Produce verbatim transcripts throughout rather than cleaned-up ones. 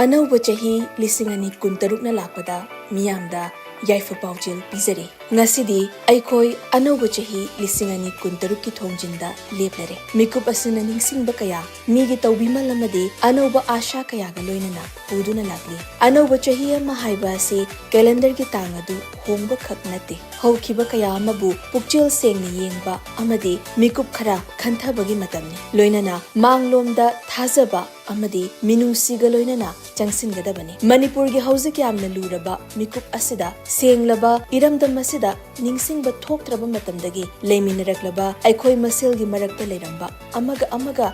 ꯑꯅꯧꯕ ꯆꯍꯤ ꯂꯤꯁꯤꯡ ꯑꯅꯤ ꯀꯨꯟꯇꯔꯨꯛꯅ ꯂꯥꯛꯄꯗ ꯃꯤꯌꯥꯝꯗ ꯌꯥꯏꯐ ꯄꯥꯎꯖꯦꯜ ꯄꯤꯖꯔꯤ꯫ ꯉꯁꯤꯗꯤ ꯑꯩꯈꯣꯏ ꯑꯅꯧꯕ ꯆꯍꯤ ꯂꯤꯁꯤꯡ ꯑꯅꯤ ꯀꯨꯟꯇꯔꯨꯛꯀꯤ ꯊꯣꯡꯖꯤꯟꯗ ꯂꯦꯞꯂꯔꯦ꯫ ꯃꯤꯀꯨꯞ ꯑꯁꯤꯅ ꯅꯤꯡꯁꯤꯡꯕ ꯀꯌꯥ, ꯃꯤꯒꯤ ꯇꯧꯕꯤꯃꯜ ꯑꯃꯗꯤ ꯑꯅꯧꯕ ꯑꯥꯁꯥ ꯀꯌꯥꯒ ꯂꯣꯏꯅꯅ ꯄꯨꯗꯨꯅ ꯂꯥꯛꯂꯤ꯫ ꯑꯅꯧꯕ ꯆꯍꯤ ꯑꯃ ꯍꯥꯏꯕ ꯑꯁꯤ ꯀꯦꯂꯦꯟꯗꯔꯒꯤ ꯇꯥꯡ ꯑꯗꯨ ꯍꯣꯡꯕꯈꯛ ꯅꯠꯇꯦ, ꯍꯧꯈꯤꯕ ꯀꯌꯥ ꯑꯃꯕꯨ ꯄꯨꯛꯆꯦꯜ ꯁꯦꯡꯅ ꯌꯦꯡꯕ ꯑꯃꯗꯤ ꯃꯤꯀꯨꯞ ꯈꯔ ꯈꯟꯊꯕꯒꯤ ꯃꯇꯝꯅꯤ꯫ ꯂꯣꯏꯅꯅ ꯃꯥꯡꯂꯣꯝꯗ ꯊꯥꯖꯕ ꯑꯃꯗꯤ ꯃꯤꯅꯨꯡꯁꯤꯒ ꯂꯣꯏꯅꯅ ꯆꯪꯁꯤꯟꯒꯗꯕꯅꯤ꯫ ꯃꯅꯤꯄꯨꯔꯒꯤ ꯍꯧꯖꯤꯛ ꯌꯥꯝꯅ ꯂꯨꯔꯕ ꯃꯤꯀꯨꯞ ꯑꯁꯤꯗ ꯁꯦꯡꯂꯕ ꯏꯔꯝꯗꯝ ꯑꯁꯤꯗ ꯅꯤꯡꯁꯤꯡꯕ ꯊꯣꯛꯇ꯭ꯔꯕ ꯃꯇꯝꯗꯒꯤ ꯂꯩꯃꯤꯟꯅꯔꯛꯂꯕ ꯑꯩꯈꯣꯏ ꯃꯁꯦꯜꯒꯤ ꯃꯔꯛꯇ ꯂꯩꯔꯝꯕ ꯑꯃꯒ ꯑꯃꯒ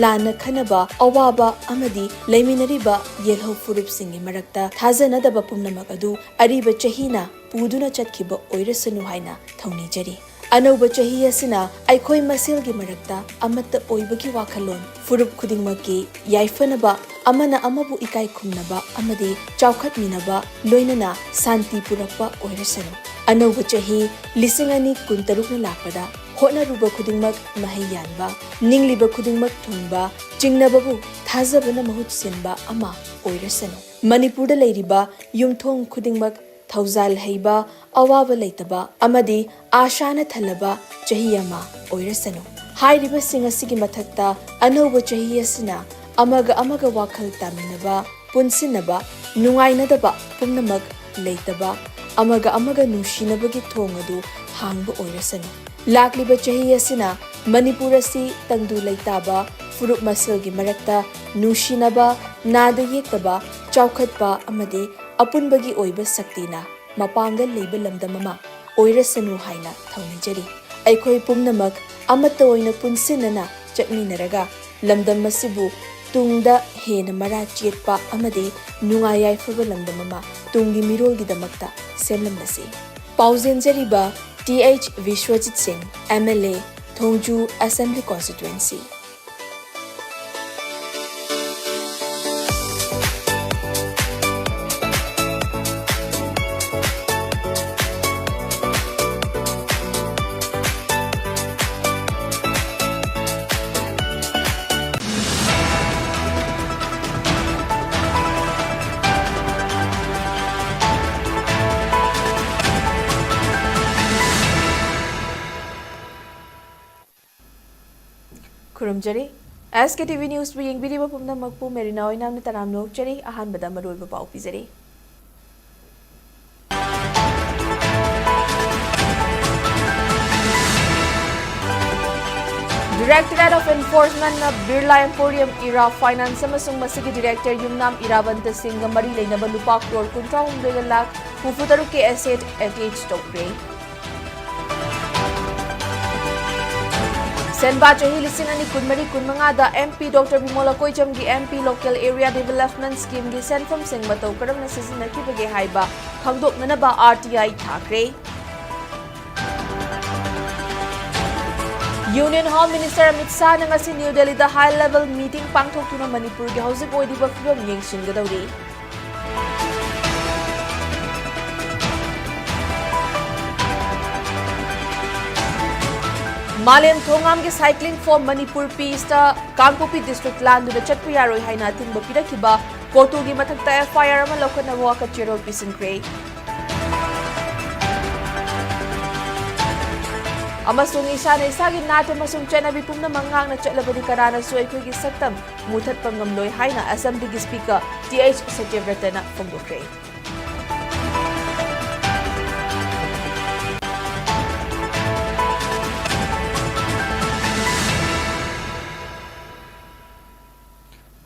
ꯂꯥꯟꯅ ꯈꯟꯅꯕ, ꯑꯋꯥꯕ ꯑꯃꯗꯤ ꯂꯩꯃꯤꯟꯅꯔꯤꯕ ꯌꯦꯜꯍꯧ ꯐꯨꯔꯨꯞꯁꯤꯡꯒꯤ ꯃꯔꯛꯇ ꯊꯥꯖꯅꯗꯕ ꯄꯨꯝꯅꯃꯛ ꯑꯗꯨ ꯑꯔꯤꯕ ꯆꯍꯤꯅ ꯄꯨꯗꯨꯅ ꯆꯠꯈꯤꯕ ꯑꯣꯏꯔꯁꯅꯨ ꯍꯥꯏꯅ ꯊꯧꯅꯤꯖꯔꯤ꯫ ꯑꯅꯧꯕ ꯆꯍꯤ ꯑꯁꯤꯅ ꯑꯩꯈꯣꯏ ꯃꯁꯦꯜꯒꯤ ꯃꯔꯛꯇ ꯑꯃꯠꯇ ꯑꯣꯏꯕꯒꯤ ꯋꯥꯈꯜꯂꯣꯟ, ꯐꯨꯔꯨꯞ ꯈꯨꯗꯤꯡꯃꯛꯀꯤ ꯌꯥꯏꯐꯅꯕ, ꯑꯃꯅ ꯑꯃꯕꯨ ꯏꯀꯥꯏ ꯈꯨꯝꯅꯕ ꯑꯃꯗꯤ ꯆꯥꯎꯈꯠꯃꯤꯟꯅꯕ, ꯂꯣꯏꯅꯅ ꯁꯥꯟꯇꯤ ꯄꯨꯔꯛꯄ ꯑꯣꯏꯔꯁꯅꯨ꯫ ꯑꯅꯧꯕ ꯆꯍꯤ ꯂꯤꯁꯤꯡ ꯑꯅꯤ ꯀꯨꯟꯇꯔꯨꯛꯅ ꯂꯥꯛꯄꯗ ꯍꯣꯠꯅꯔꯨꯕ ꯈꯨꯗꯤꯡꯃꯛ ꯃꯍꯩ ꯌꯥꯟꯕ, ꯅꯤꯡꯂꯤꯕ ꯈꯨꯗꯤꯡꯃꯛ ꯊꯨꯡꯕ, ꯆꯤꯡꯅꯕꯕꯨ ꯊꯥꯖꯕꯅ ꯃꯍꯨꯠ ꯁꯤꯟꯕ ꯑꯃ ꯑꯣꯏꯔꯁꯅꯨ꯫ ꯃꯅꯤꯄꯨꯔꯗ ꯂꯩꯔꯤꯕ ꯌꯨꯝꯊꯣꯡ ꯈꯨꯗꯤꯡꯃꯛ ꯊꯧꯖꯥꯜ ꯍꯩꯕ, ꯑꯋꯥꯕ ꯂꯩꯇꯕ ꯑꯃꯗꯤ ꯑꯥꯁꯥꯅ ꯊꯜꯂꯕ ꯆꯍꯤ ꯑꯃ ꯑꯣꯏꯔꯁꯅꯨ꯫ ꯍꯥꯏꯔꯤꯕꯁꯤꯡ ꯑꯁꯤꯒꯤ ꯃꯊꯛꯇ, ꯑꯅꯧꯕ ꯆꯍꯤ ꯑꯁꯤꯅ ꯑꯃꯒ ꯑꯃꯒ ꯋꯥꯈꯜ ꯇꯥꯃꯤꯟꯅꯕ, ꯄꯨꯟꯁꯤꯟꯅꯕ, ꯅꯨꯡꯉꯥꯏꯅꯗꯕ ꯄꯨꯝꯅꯃꯛ ꯂꯩꯇꯕ, ꯑꯃꯒ ꯑꯃꯒ ꯅꯨꯡꯁꯤꯅꯕꯒꯤ ꯊꯣꯡ ꯑꯗꯨ ꯍꯥꯡꯕ ꯑꯣꯏꯔꯁꯅꯨ꯫ ꯂꯥꯛꯂꯤꯕ ꯆꯍꯤ ꯑꯁꯤꯅ ꯃꯅꯤꯄꯨꯔ ꯑꯁꯤ ꯇꯪꯗꯨ ꯂꯩꯇꯥꯕ, ꯐꯨꯔꯨꯞ ꯃꯁꯦꯜꯒꯤ ꯃꯔꯛꯇ ꯅꯨꯡꯁꯤꯅꯕ, ꯅꯥꯗ ꯌꯦꯛꯇꯕ, ꯆꯥꯎꯈꯠꯄ ꯑꯃꯗꯤ ꯑꯄꯨꯟꯕꯒꯤ ꯑꯣꯏꯕ ꯁꯛꯇꯤꯅ ꯃꯄꯥꯡꯒꯜ ꯂꯩꯕ ꯂꯝꯗꯝ ꯑꯃ ꯑꯣꯏꯔꯁꯅꯨ ꯍꯥꯏꯅ ꯊꯧꯅꯤꯖꯔꯤ꯫ ꯑꯩꯈꯣꯏ ꯄꯨꯝꯅꯃꯛ ꯑꯃꯠꯇ ꯑꯣꯏꯅ ꯄꯨꯟꯁꯤꯟꯅꯅ ꯆꯠꯃꯤꯟꯅꯔꯒ ꯂꯝꯗꯝ ꯑꯁꯤꯕꯨ ꯇꯨꯡꯗ ꯍꯦꯟꯅ ꯃꯔꯥ ꯆꯦꯠꯄ ꯑꯃꯗꯤ ꯅꯨꯡꯉꯥꯏ ꯌꯥꯏꯐꯕ ꯂꯝꯗꯝ ꯑꯃ ꯇꯨꯡꯒꯤ ꯃꯤꯔꯣꯜꯒꯤꯗꯃꯛꯇ ꯁꯦꯝꯂꯝꯂꯁꯤ꯫ ꯄꯥꯎꯖꯦꯟꯖꯔꯤꯕ T H Biswajit Singh, M L A, Thongju assembly constituency. ꯈꯨꯔꯨꯝꯖꯔꯤ꯫ ꯑꯦꯁ ꯀꯦ ꯇꯤ ꯚꯤ ꯅ꯭ꯌꯨꯁꯄꯨ ꯌꯦꯡꯕꯤꯔꯤꯕ ꯄꯨꯝꯅꯃꯛꯄꯨ ꯃꯦꯔꯤꯅꯥ ꯑꯣꯏꯅꯥꯝꯅ ꯇꯔꯥꯝꯅ ꯑꯣꯛꯆꯔꯤ꯫ ꯑꯍꯥꯟꯕꯗ ꯃꯔꯨꯑꯣꯏꯕ ꯄꯥꯎ ꯄꯤꯖꯔꯤ꯫ Directorate of Enforcementꯅ Birla Emporium ꯏꯔꯥ Finance ꯑꯃꯁꯨꯡ ꯃꯁꯤꯒꯤ director ꯌꯨꯝꯅꯥꯝ ꯏꯔꯥꯕꯟꯇ ꯁꯤꯡꯒ ꯃꯔꯤ ꯂꯩꯅꯕ ꯂꯨꯄꯥ ꯀ꯭ꯔꯣꯔ ꯀꯨꯟꯊ꯭ꯔꯥ ꯍꯨꯝꯗꯣꯏꯒ ꯂꯥꯈ ꯍꯨꯝꯐꯨ ꯇꯔꯨꯛꯀꯤ asset attach ꯇꯧꯈ꯭ꯔꯦ꯫ ꯁꯦꯟꯕꯥ ꯆꯍꯤ ꯂꯤꯁꯤꯡ ꯑꯅꯤ ꯀꯨꯟꯃꯔꯤ ꯀꯨꯟꯃꯉꯥꯗ M P Doctor Bimol ꯑꯀꯣꯏꯖꯝꯒꯤ M P Local Area Development Schemeꯒꯤ ꯁꯦꯟꯐꯝꯁꯤꯡ ꯃꯇꯧ ꯀꯔꯝꯅ ꯁꯤꯖꯤꯟꯅꯈꯤꯕꯒꯦ ꯍꯥꯏꯕ ꯈꯪꯗꯣꯛꯅꯅꯕ R T I ꯊꯥꯈ꯭ꯔꯦ꯫ Union Home Minister ꯑꯃꯤꯠ ꯁꯥꯍꯅ ꯉꯁꯤ ꯅ꯭ꯌꯨ ꯗꯦꯜꯂꯤꯗ high level meeting ꯄꯥꯡꯊꯣꯛꯇꯨꯅ ꯃꯅꯤꯄꯨꯔꯒꯤ ꯍꯧꯖꯤꯛ ꯑꯣꯏꯔꯤꯕ ꯐꯤꯕꯝ ꯌꯦꯡꯁꯤꯟꯒꯗꯧꯔꯤ꯫ ꯃꯥꯂꯦꯝ ꯊꯣꯉꯥꯝꯒꯤ Cycling for Manipur Peaceꯇ ꯀꯥꯡꯄꯣꯛꯄꯤ district ꯂꯥꯟꯗꯨꯅ ꯆꯠꯄ ꯌꯥꯔꯣꯏ ꯍꯥꯏꯅ ꯑꯊꯤꯡꯕ ꯄꯤꯔꯛꯈꯤꯕ ꯀꯣꯇꯨꯒꯤ ꯃꯊꯛꯇ F I R ꯑꯃ ꯂꯧꯈꯠꯅꯕ ꯋꯥꯀꯠ ꯆꯦꯔꯣꯜ ꯄꯤꯁꯤꯟꯈ꯭ꯔꯦ꯫ ꯑꯃꯁꯨꯡ ꯏꯁꯥꯅ ꯏꯁꯥꯒꯤ ꯅꯥꯠ ꯑꯃꯁꯨꯡ ꯆꯠꯅꯕꯤ ꯄꯨꯝꯅꯃꯛ ꯉꯥꯛꯅ ꯆꯠꯂꯕꯗꯤ ꯀꯅꯥꯅꯁꯨ ꯑꯩꯈꯣꯏꯒꯤ ꯁꯛꯇꯝ ꯃꯨꯊꯠꯄ ꯉꯝꯂꯣꯏ ꯍꯥꯏꯅ Assemblyꯒꯤ Speaker T H ꯁꯇ꯭ꯌꯕ꯭ꯔꯇꯅ ꯐꯣꯡꯗꯣꯛꯈ꯭ꯔꯦ꯫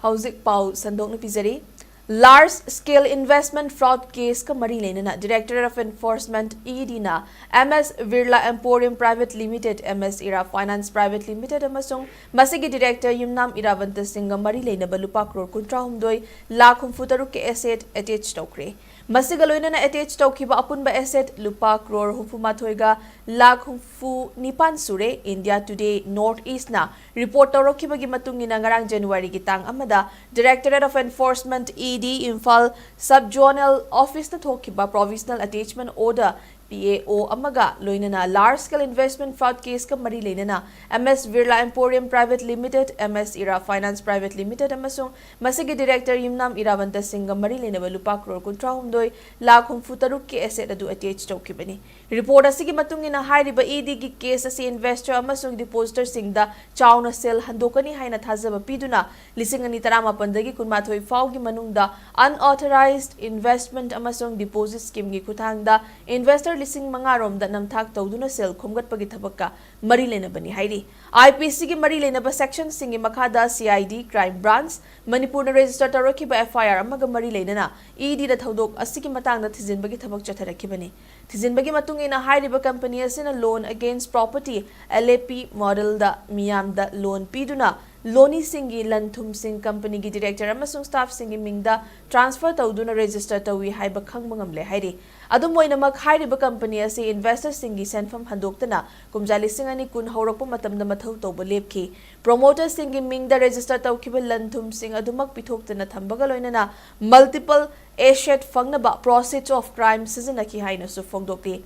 ꯍꯧꯖꯤꯛ ꯄꯥꯎ ꯁꯟꯗꯣꯛꯅ ꯄꯤꯖꯔꯤ꯫ Large scale investment fraud caseꯀ ꯃꯔꯤ ꯂꯩꯅꯅ Directorate of Enforcement, E Dꯅ M S Birla Emporium Private Limited, M S Ira Finance Private Limited ꯑꯃꯁꯨꯡ ꯃꯁꯤꯒꯤ director ꯌꯨꯝꯅꯥꯝ ꯏꯔꯥꯕꯟꯇ ꯁꯤꯡꯒ ꯃꯔꯤ ꯂꯩꯅꯕ ꯂꯨꯄꯥ ꯀ꯭ꯔꯣꯔ ꯀꯨꯟꯊ꯭ꯔꯥ ꯍꯨꯝꯗꯣꯏ ꯂꯥꯈ ꯍꯨꯝꯐꯨ ꯇꯔꯨꯛꯀꯤ asset attach ꯇꯧꯈ꯭ꯔꯦ꯫ ꯃꯁꯤꯒ ꯂꯣꯏꯅꯅ attach ꯇꯧꯈꯤꯕ ꯑꯄꯨꯟꯕ asset ꯂꯨꯄꯥ ꯀ꯭ꯔꯣꯔ ꯍꯨꯝꯐꯨ ꯃꯥꯊꯣꯏꯒ ꯂꯥꯈ ꯍꯨꯝꯐꯨ ꯅꯤꯄꯥꯟ ꯁꯨꯔꯦ꯫ India Today North Eastꯅ report ꯇꯧꯔꯛꯈꯤꯕꯒꯤ ꯃꯇꯨꯡ ꯏꯟꯅ ꯉꯔꯥꯡ ꯖꯅꯋꯥꯔꯤꯒꯤ ꯇꯥꯡ ꯑꯃꯗ Directorate of Enforcement, E D, Imphal Sub Zonal Officeꯇ ꯊꯣꯛꯈꯤꯕ provisional attachment order P A O ꯑꯃꯒ ꯂꯣꯏꯅꯅ large scale investment fraud case ꯀ ꯃꯔꯤ ꯂꯩꯅꯅ M S Birla Emporium Private Limited, M S Ira Finance Private Limited ꯑꯃꯁꯨꯡ ꯃꯁꯤꯒꯤ director ꯌꯨꯝꯅꯥꯝ ꯏꯔꯥꯕꯟꯇ ꯁꯤꯡꯒ ꯃꯔꯤ ꯂꯩꯅꯕ ꯂꯨꯄꯥ ꯀ꯭ꯔꯣꯔ ꯀꯨꯟꯊ꯭ꯔꯥ ꯍꯨꯝꯗꯣꯏ ꯂꯥꯈ ꯍꯨꯝꯐꯨ ꯇꯔꯨꯛꯀꯤ asset ꯑꯗꯨ attach ꯇꯧꯈꯤꯕꯅꯤ꯫ Report ꯑꯁꯤꯒꯤ ꯃꯇꯨꯡ ꯏꯟꯅ ꯍꯥꯏꯔꯤꯕ E D ꯒꯤ case ꯑꯁꯤ investor ꯑꯃꯁꯨꯡ depositor ꯁꯤꯡꯗ ꯆꯥꯎꯅ ꯁꯦꯜ ꯍꯟꯗꯣꯛꯀꯅꯤ ꯍꯥꯏꯅ ꯊꯥꯖꯕ ꯄꯤꯗꯨꯅ ꯂꯤꯁꯤꯡ ꯑꯅꯤ ꯇꯔꯥꯃꯥꯄꯟꯗꯒꯤ ꯀꯨꯟꯃꯥꯊꯣꯏ ꯐꯥꯎꯒꯤ ꯃꯅꯨꯡꯗ unauthorized investment ꯑꯃꯁꯨꯡ deposit scheme ꯒꯤ ꯈꯨꯠꯊꯥꯡꯗ investor ꯂꯤꯁꯤꯡ ꯃꯉꯥ ꯔꯣꯝꯗ ꯅꯝꯊꯥꯛ ꯇꯧꯗꯨꯅ ꯁꯦꯜ ꯈꯣꯝꯒꯠꯄꯒꯤ ꯊꯕꯛꯀ ꯃꯔꯤ ꯂꯩꯅꯕꯅꯤ ꯍꯥꯏꯔꯤ꯫ I P C ꯒꯤ ꯃꯔꯤ ꯂꯩꯅꯕ section ꯁꯤꯡꯒꯤ ꯃꯈꯥꯗ C I D Crime Branch ꯃꯅꯤꯄꯨꯔꯅ register ꯇꯧꯔꯛꯈꯤꯕ F I R ꯑꯃꯒ ꯃꯔꯤ ꯂꯩꯅꯅ E D ꯗ ꯊꯧꯗꯣꯛ ꯑꯁꯤꯒꯤ ꯃꯇꯥꯡꯗ ꯊꯤꯖꯤꯟꯕꯒꯤ ꯊꯕꯛ ꯆꯠꯊꯔꯛꯈꯤꯕꯅꯤ꯫ ꯊꯤꯖꯤꯟꯕꯒꯤ ꯃꯇꯨꯡ ꯏꯟꯅ ꯍꯥꯏꯔꯤꯕ company ꯑꯁꯤꯅ loan against property, L A P model ꯗ ꯃꯤꯌꯥꯝꯗ loan ꯄꯤꯗꯨꯅ ꯂꯣꯅꯤꯁꯤꯡꯒꯤ ꯂꯟ ꯊꯨꯝꯁꯤꯡ company ꯒꯤ director ꯑꯃꯁꯨꯡ staff ꯁꯤꯡꯒꯤ ꯃꯤꯡꯗ transfer ꯇꯧꯗꯨꯅ register ꯇꯧꯏ ꯍꯥꯏꯕ ꯈꯪꯕ ꯉꯝꯂꯦ ꯍꯥꯏꯔꯤ꯫ ꯑꯗꯨꯝ ꯑꯣꯏꯅꯃꯛ, ꯍꯥꯏꯔꯤꯕ company ꯑꯁꯤ investor ꯁꯤꯡꯒꯤ ꯁꯦꯟꯐꯝ ꯍꯟꯗꯣꯛꯇꯅ ꯀꯨꯝꯖꯥ ꯂꯤꯁꯤꯡ ꯑꯅꯤ ꯀꯨꯟ ꯍꯧꯔꯛꯄ ꯃꯇꯝꯗ ꯃꯊꯧ ꯇꯧꯕ ꯂꯦꯞꯈꯤ꯫ Promoter ꯁꯤꯡꯒꯤ ꯃꯤꯡꯗ register ꯇꯧꯈꯤꯕ ꯂꯟ ꯊꯨꯝꯁꯤꯡ ꯑꯗꯨꯃꯛ ꯄꯤꯊꯣꯛꯇꯅ ꯊꯝꯕꯒ ꯂꯣꯏꯅꯅ multiple asset ꯐꯪꯅꯕ process of crime ꯁꯤꯖꯤꯟꯅꯈꯤ ꯍꯥꯏꯅꯁꯨ ꯐꯣꯡꯗꯣꯛꯂꯤ꯫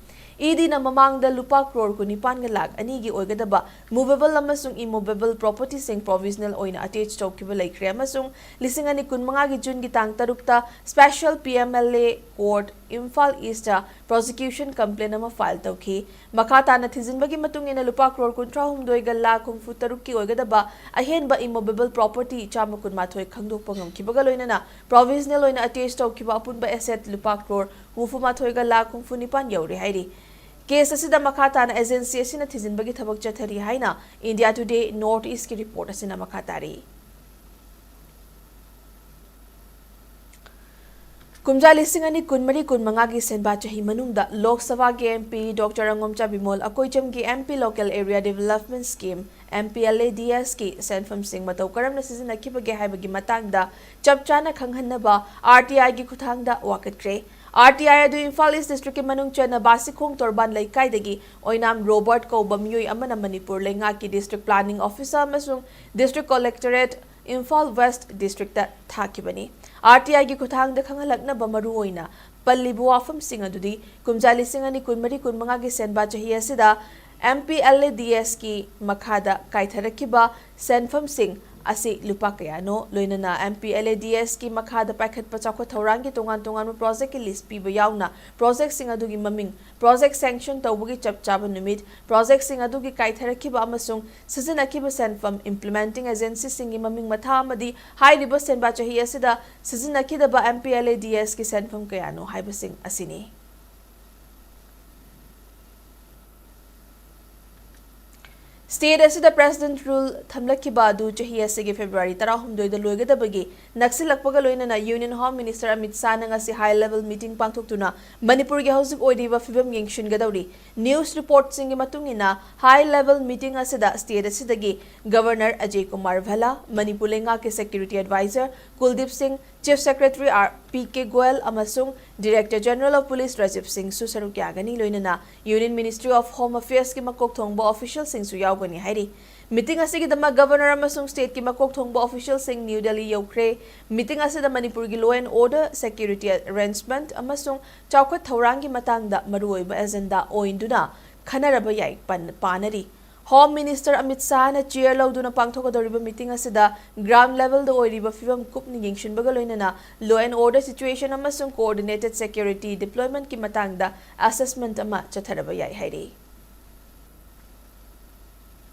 E D ꯅ ꯃꯃꯥꯡꯗ ꯂꯨꯄꯥ ꯀ꯭ꯔꯣꯔ ꯀꯨꯟꯅꯤꯄꯥꯟꯒ ꯂꯥꯈ ꯑꯅꯤꯒꯤ ꯑꯣꯏꯒꯗꯕ movable ꯑꯃꯁꯨꯡ immovable property ꯁꯤꯡ provisional ꯑꯣꯏꯅ attach ꯇꯧꯈꯤꯕ ꯂꯩꯈ꯭ꯔꯦ ꯑꯃꯁꯨꯡ ꯂꯤꯁꯤꯡ ꯑꯅꯤ ꯀꯨꯟꯃꯉꯥꯒꯤ ꯖꯨꯟꯒꯤ ꯇꯥꯡ ꯇꯔꯨꯛꯇ special P M L A court Imphal east prosecution complaint ꯑꯃ file ꯇꯧꯈꯤ꯫ ꯃꯈꯥ ꯇꯥꯅ ꯊꯤꯖꯤꯟꯕꯒꯤ ꯃꯇꯨꯡ ꯏꯟꯅ ꯂꯨꯄꯥ ꯀ꯭ꯔꯣꯔ ꯀꯨꯟꯊ꯭ꯔꯥ ꯍꯨꯝꯗꯣꯏꯒ ꯂꯥꯈ ꯍꯨꯝꯐꯨ ꯇꯔꯨꯛꯀꯤ ꯑꯣꯏꯒꯗꯕ ꯑꯍꯦꯟꯕ immovable property ꯆꯥꯝꯃ ꯀꯨꯟꯃꯥꯊꯣꯏ ꯈꯪꯗꯣꯛꯄ ꯉꯝꯈꯤꯕꯒ ꯂꯣꯏꯅꯅ provisional ꯑꯣꯏꯅ attach ꯇꯧꯈꯤꯕ ꯑꯄꯨꯟꯕ asset ꯂꯨꯄꯥ ꯀ꯭ꯔꯣꯔ ꯍꯨꯝꯐꯨ ꯃꯥꯊꯣꯏꯒ ꯂꯥꯈ ꯍꯨꯝꯐꯨ ꯅꯤꯄꯥꯟ ꯌꯧꯔꯦ ꯍꯥꯏꯔꯤ꯫ Case ꯑꯁꯤꯗ ꯃꯈꯥ ꯇꯥꯅ agency ꯑꯁꯤꯅ ꯊꯤꯖꯤꯟꯕꯒꯤ ꯊꯕꯛ ꯆꯠꯊꯔꯤ ꯍꯥꯏꯅ India Today North East ꯀꯤ report ꯑꯁꯤꯅ ꯃꯈꯥ ꯇꯥꯔꯤ꯫ ꯀꯨꯝꯖꯥ ꯂꯤꯁꯤꯡ ꯑꯅꯤ ꯀꯨꯟꯃꯔꯤ ꯀꯨꯟꯃꯉꯥꯒꯤ ꯁꯦꯟꯕꯥ ꯆꯍꯤ ꯃꯅꯨꯡꯗ ꯂꯣꯛ ꯁꯚꯥꯒꯤ M P Doctor ꯑꯉꯣꯝꯆꯥ Bimol ꯑꯀꯣꯏꯆꯝꯒꯤ M P Local Area Development Scheme, M P L A D S ꯀꯤ ꯁꯦꯟꯐꯝꯁꯤꯡ ꯃꯇꯧ ꯀꯔꯝꯅ ꯁꯤꯖꯤꯟꯅꯈꯤꯕꯒꯦ ꯍꯥꯏꯕꯒꯤ ꯃꯇꯥꯡꯗ ꯆꯞ ꯆꯥꯅ ꯈꯪꯍꯟꯅꯕ R T I ꯒꯤ ꯈꯨꯠꯊꯥꯡꯗ ꯋꯥꯀꯠꯈ꯭ꯔꯦ꯫ R T I ꯑꯗꯨ ꯏꯝꯐꯥꯜ East District ꯀꯤ ꯃꯅꯨꯡ ꯆꯟꯅ ꯕꯥꯁꯤꯈꯣꯡ ꯇꯣꯔꯕꯥꯟ ꯂꯩꯀꯥꯏꯗꯒꯤ ꯑꯣꯏꯅꯥꯝ ꯔꯣꯕꯔꯠ ꯀꯧꯕ ꯃꯤꯑꯣꯏ ꯑꯃꯅ ꯃꯅꯤꯄꯨꯔ ꯂꯩꯉꯥꯛꯀꯤ District Planning Officer ꯑꯃꯁꯨꯡ District Collectorate, Imphal West District ꯇ ꯊꯥꯈꯤꯕꯅꯤ꯫ R T I ꯒꯤ ꯈꯨꯠꯊꯥꯡꯗ ꯈꯪꯍꯜꯂꯛꯅꯕ ꯃꯔꯨꯑꯣꯏꯅ ꯄꯜꯂꯤꯕ ꯋꯥꯐꯝꯁꯤꯡ ꯑꯗꯨꯗꯤ ꯀꯨꯝꯖꯥ ꯂꯤꯁꯤꯡ ꯑꯅꯤ ꯀꯨꯟꯃꯔꯤ ꯀꯨꯟꯃꯉꯥꯒꯤ ꯁꯦꯟꯕꯥ ꯆꯍꯤ ꯑꯁꯤꯗ MPLADSꯀꯤ ꯃꯈꯥꯗ ꯀꯥꯏꯊꯔꯛꯈꯤꯕ ꯁꯦꯟꯐꯝꯁꯤꯡ ꯑꯁꯤ ꯂꯨꯄꯥ ꯀꯌꯥꯅꯣ, ꯂꯣꯏꯅꯅ MPLADSꯀꯤ ꯃꯈꯥꯗ ꯄꯥꯏꯈꯠꯄ ꯆꯥꯎꯈꯠ ꯊꯧꯔꯥꯡꯒꯤ ꯇꯣꯉꯥꯟ ꯇꯣꯉꯥꯟꯕ ꯄ꯭ꯔꯣꯖꯦꯛꯀꯤ ꯂꯤꯁ ꯄꯤꯕ ꯌꯥꯎꯅ ꯄ꯭ꯔꯣꯖꯦꯛꯁꯤꯡ ꯑꯗꯨꯒꯤ ꯃꯃꯤꯡ, ꯄ꯭ꯔꯣꯖꯦꯛ ꯁꯦꯡꯁꯟ ꯇꯧꯕꯒꯤ ꯆꯞ ꯆꯥꯕ ꯅꯨꯃꯤꯠ, ꯄ꯭ꯔꯣꯖꯦꯛꯁꯤꯡ ꯑꯗꯨꯒꯤ ꯀꯥꯏꯊꯔꯛꯈꯤꯕ ꯑꯃꯁꯨꯡ ꯁꯤꯖꯤꯟꯅꯈꯤꯕ ꯁꯦꯟꯐꯝ, ꯏꯝꯄ꯭ꯂꯤꯃꯦꯟꯇꯤꯡ ꯑꯦꯖꯦꯟꯁꯤꯁꯤꯡꯒꯤ ꯃꯃꯤꯡ ꯃꯊꯥ ꯑꯃꯗꯤ ꯍꯥꯏꯔꯤꯕ ꯁꯦꯟꯕꯥ ꯆꯍꯤ ꯑꯁꯤꯗ ꯁꯤꯖꯤꯟꯅꯈꯤꯗꯕ MPLADSꯀꯤ ꯁꯦꯟꯐꯝ ꯀꯌꯥꯅꯣ ꯍꯥꯏꯕꯁꯤꯡ ꯑꯁꯤꯅꯤ꯫ ꯁ꯭ꯇꯦꯠ ꯑꯁꯤꯗ ꯄ꯭ꯔꯦꯁꯤꯗꯦꯟꯠ ꯔꯨꯜ ꯊꯝꯂꯛꯈꯤꯕ ꯑꯗꯨ ꯆꯍꯤ ꯑꯁꯤꯒꯤ ꯐꯦꯕ꯭ꯔꯨꯋꯥꯔꯤ ꯇꯔꯥꯍꯨꯝꯗꯣꯏꯗ ꯂꯣꯏꯒꯗꯕꯒꯤ ꯅꯛꯁꯤꯜꯂꯛꯄꯒ ꯂꯣꯏꯅꯅ ꯌꯨꯅꯤꯌꯟ ꯍꯣꯝ ꯃꯤꯅꯤꯁꯇꯔ ꯑꯃꯤꯠ ꯁꯥꯍꯅ ꯉꯁꯤ ꯍꯥꯏ ꯂꯦꯚꯦꯜ ꯃꯤꯇꯤꯡ ꯄꯥꯡꯊꯣꯛꯇꯨꯅ ꯃꯅꯤꯄꯨꯔꯒꯤ ꯍꯧꯖꯤꯛ ꯑꯣꯏꯔꯤꯕ ꯐꯤꯕꯝ ꯌꯦꯡꯁꯤꯟꯒꯗꯧꯔꯤ꯫ ꯅ꯭ꯌꯨꯁ ꯔꯤꯄꯣꯔꯠꯁꯤꯡꯒꯤ ꯃꯇꯨꯡ ꯏꯟꯅ, ꯍꯥꯏ ꯂꯦꯚꯦꯜ ꯃꯤꯇꯤꯡ ꯑꯁꯤꯗ ꯁ꯭ꯇꯦꯠ ꯑꯁꯤꯗꯒꯤ ꯒꯚꯔꯅꯔ ꯑꯖꯌ ꯀꯨꯃꯥꯔ ꯚꯜꯂꯥ, ꯃꯅꯤꯄꯨꯔ ꯂꯩꯉꯥꯛꯀꯤ ꯁꯦꯀ꯭ꯌꯨꯔꯤꯇꯤ ꯑꯦꯗꯚꯥꯏꯖꯔ ꯀꯨꯜꯗꯤꯞ ꯁꯤꯡ, chief secretary R P K Goyal ꯑꯃꯁꯨꯡ director general of police Rajiv ꯁꯤꯡꯁꯨ ꯁꯔꯨꯛ ꯌꯥꯒꯅꯤ, ꯂꯣꯏꯅꯅ ꯌꯨꯅꯤꯌꯟ ꯃꯤꯅꯤꯁꯇ꯭ꯔꯤ ꯑꯣꯐ ꯍꯣꯝ ꯑꯐꯤꯌꯔꯁꯀꯤ ꯃꯀꯣꯛ ꯊꯣꯡꯕ ꯑꯣꯐꯤꯁꯤꯌꯦꯜꯁꯤꯡꯁꯨ ꯌꯥꯎꯒꯅꯤ ꯍꯥꯏꯔꯤ꯫ ꯃꯤꯇꯤꯡ ꯑꯁꯤꯒꯤꯗꯃꯛ ꯒꯚꯔꯅꯔ ꯑꯃꯁꯨꯡ ꯁ꯭ꯇꯦꯠꯀꯤ ꯃꯀꯣꯛ ꯊꯣꯡꯕ ꯑꯣꯐꯤꯁꯤꯌꯦꯜꯁꯤꯡ ꯅ꯭ꯌꯨ ꯗꯦꯜꯂꯤ ꯌꯧꯈ꯭ꯔꯦ꯫ ꯃꯤꯇꯤꯡ ꯑꯁꯤꯗ ꯃꯅꯤꯄꯨꯔꯒꯤ law and order, security arrangement ꯑꯃꯁꯨꯡ ꯆꯥꯎꯈꯠ ꯊꯧꯔꯥꯡꯒꯤ ꯃꯇꯥꯡꯗ ꯃꯔꯨꯑꯣꯏꯕ ꯑꯦꯖꯦꯟꯗꯥ ꯑꯣꯏꯗꯨꯅ ꯈꯟꯅꯔꯕ ꯌꯥꯏ ꯄꯟ-, ꯄꯥꯅꯔꯤ꯫ ꯍꯣꯝ ꯃꯤꯅꯤꯁꯇꯔ ꯑꯃꯤꯠ ꯁꯥꯍꯅ ꯆꯤꯌꯔ ꯂꯧꯗꯨꯅ ꯄꯥꯡꯊꯣꯛꯀꯗꯧꯔꯤꯕ ꯃꯤꯇꯤꯡ ꯑꯁꯤꯗ ꯒ꯭ꯔꯥꯎꯟꯗ ꯂꯦꯚꯦꯜꯗ ꯑꯣꯏꯔꯤꯕ ꯐꯤꯕꯝ ꯀꯨꯞꯅ ꯌꯦꯡꯁꯤꯟꯕꯒ ꯂꯣꯏꯅꯅ ꯂꯣ ꯑꯦꯟ ꯑꯣꯔꯗꯔ ꯁꯤꯆꯨꯋꯦꯁꯟ ꯑꯃꯁꯨꯡ ꯀꯣꯑꯣꯔꯗꯤꯅꯦꯇꯦꯗ ꯁꯦꯀ꯭ꯌꯨꯔꯤꯇꯤ ꯗꯤꯄ꯭ꯂꯣꯏꯃꯦꯟꯠꯀꯤ ꯃꯇꯥꯡꯗ ꯑꯦꯁꯦꯁꯃꯦꯟꯠ ꯑꯃ ꯆꯠꯊꯔꯕ ꯌꯥꯏ ꯍꯥꯏꯔꯤ꯫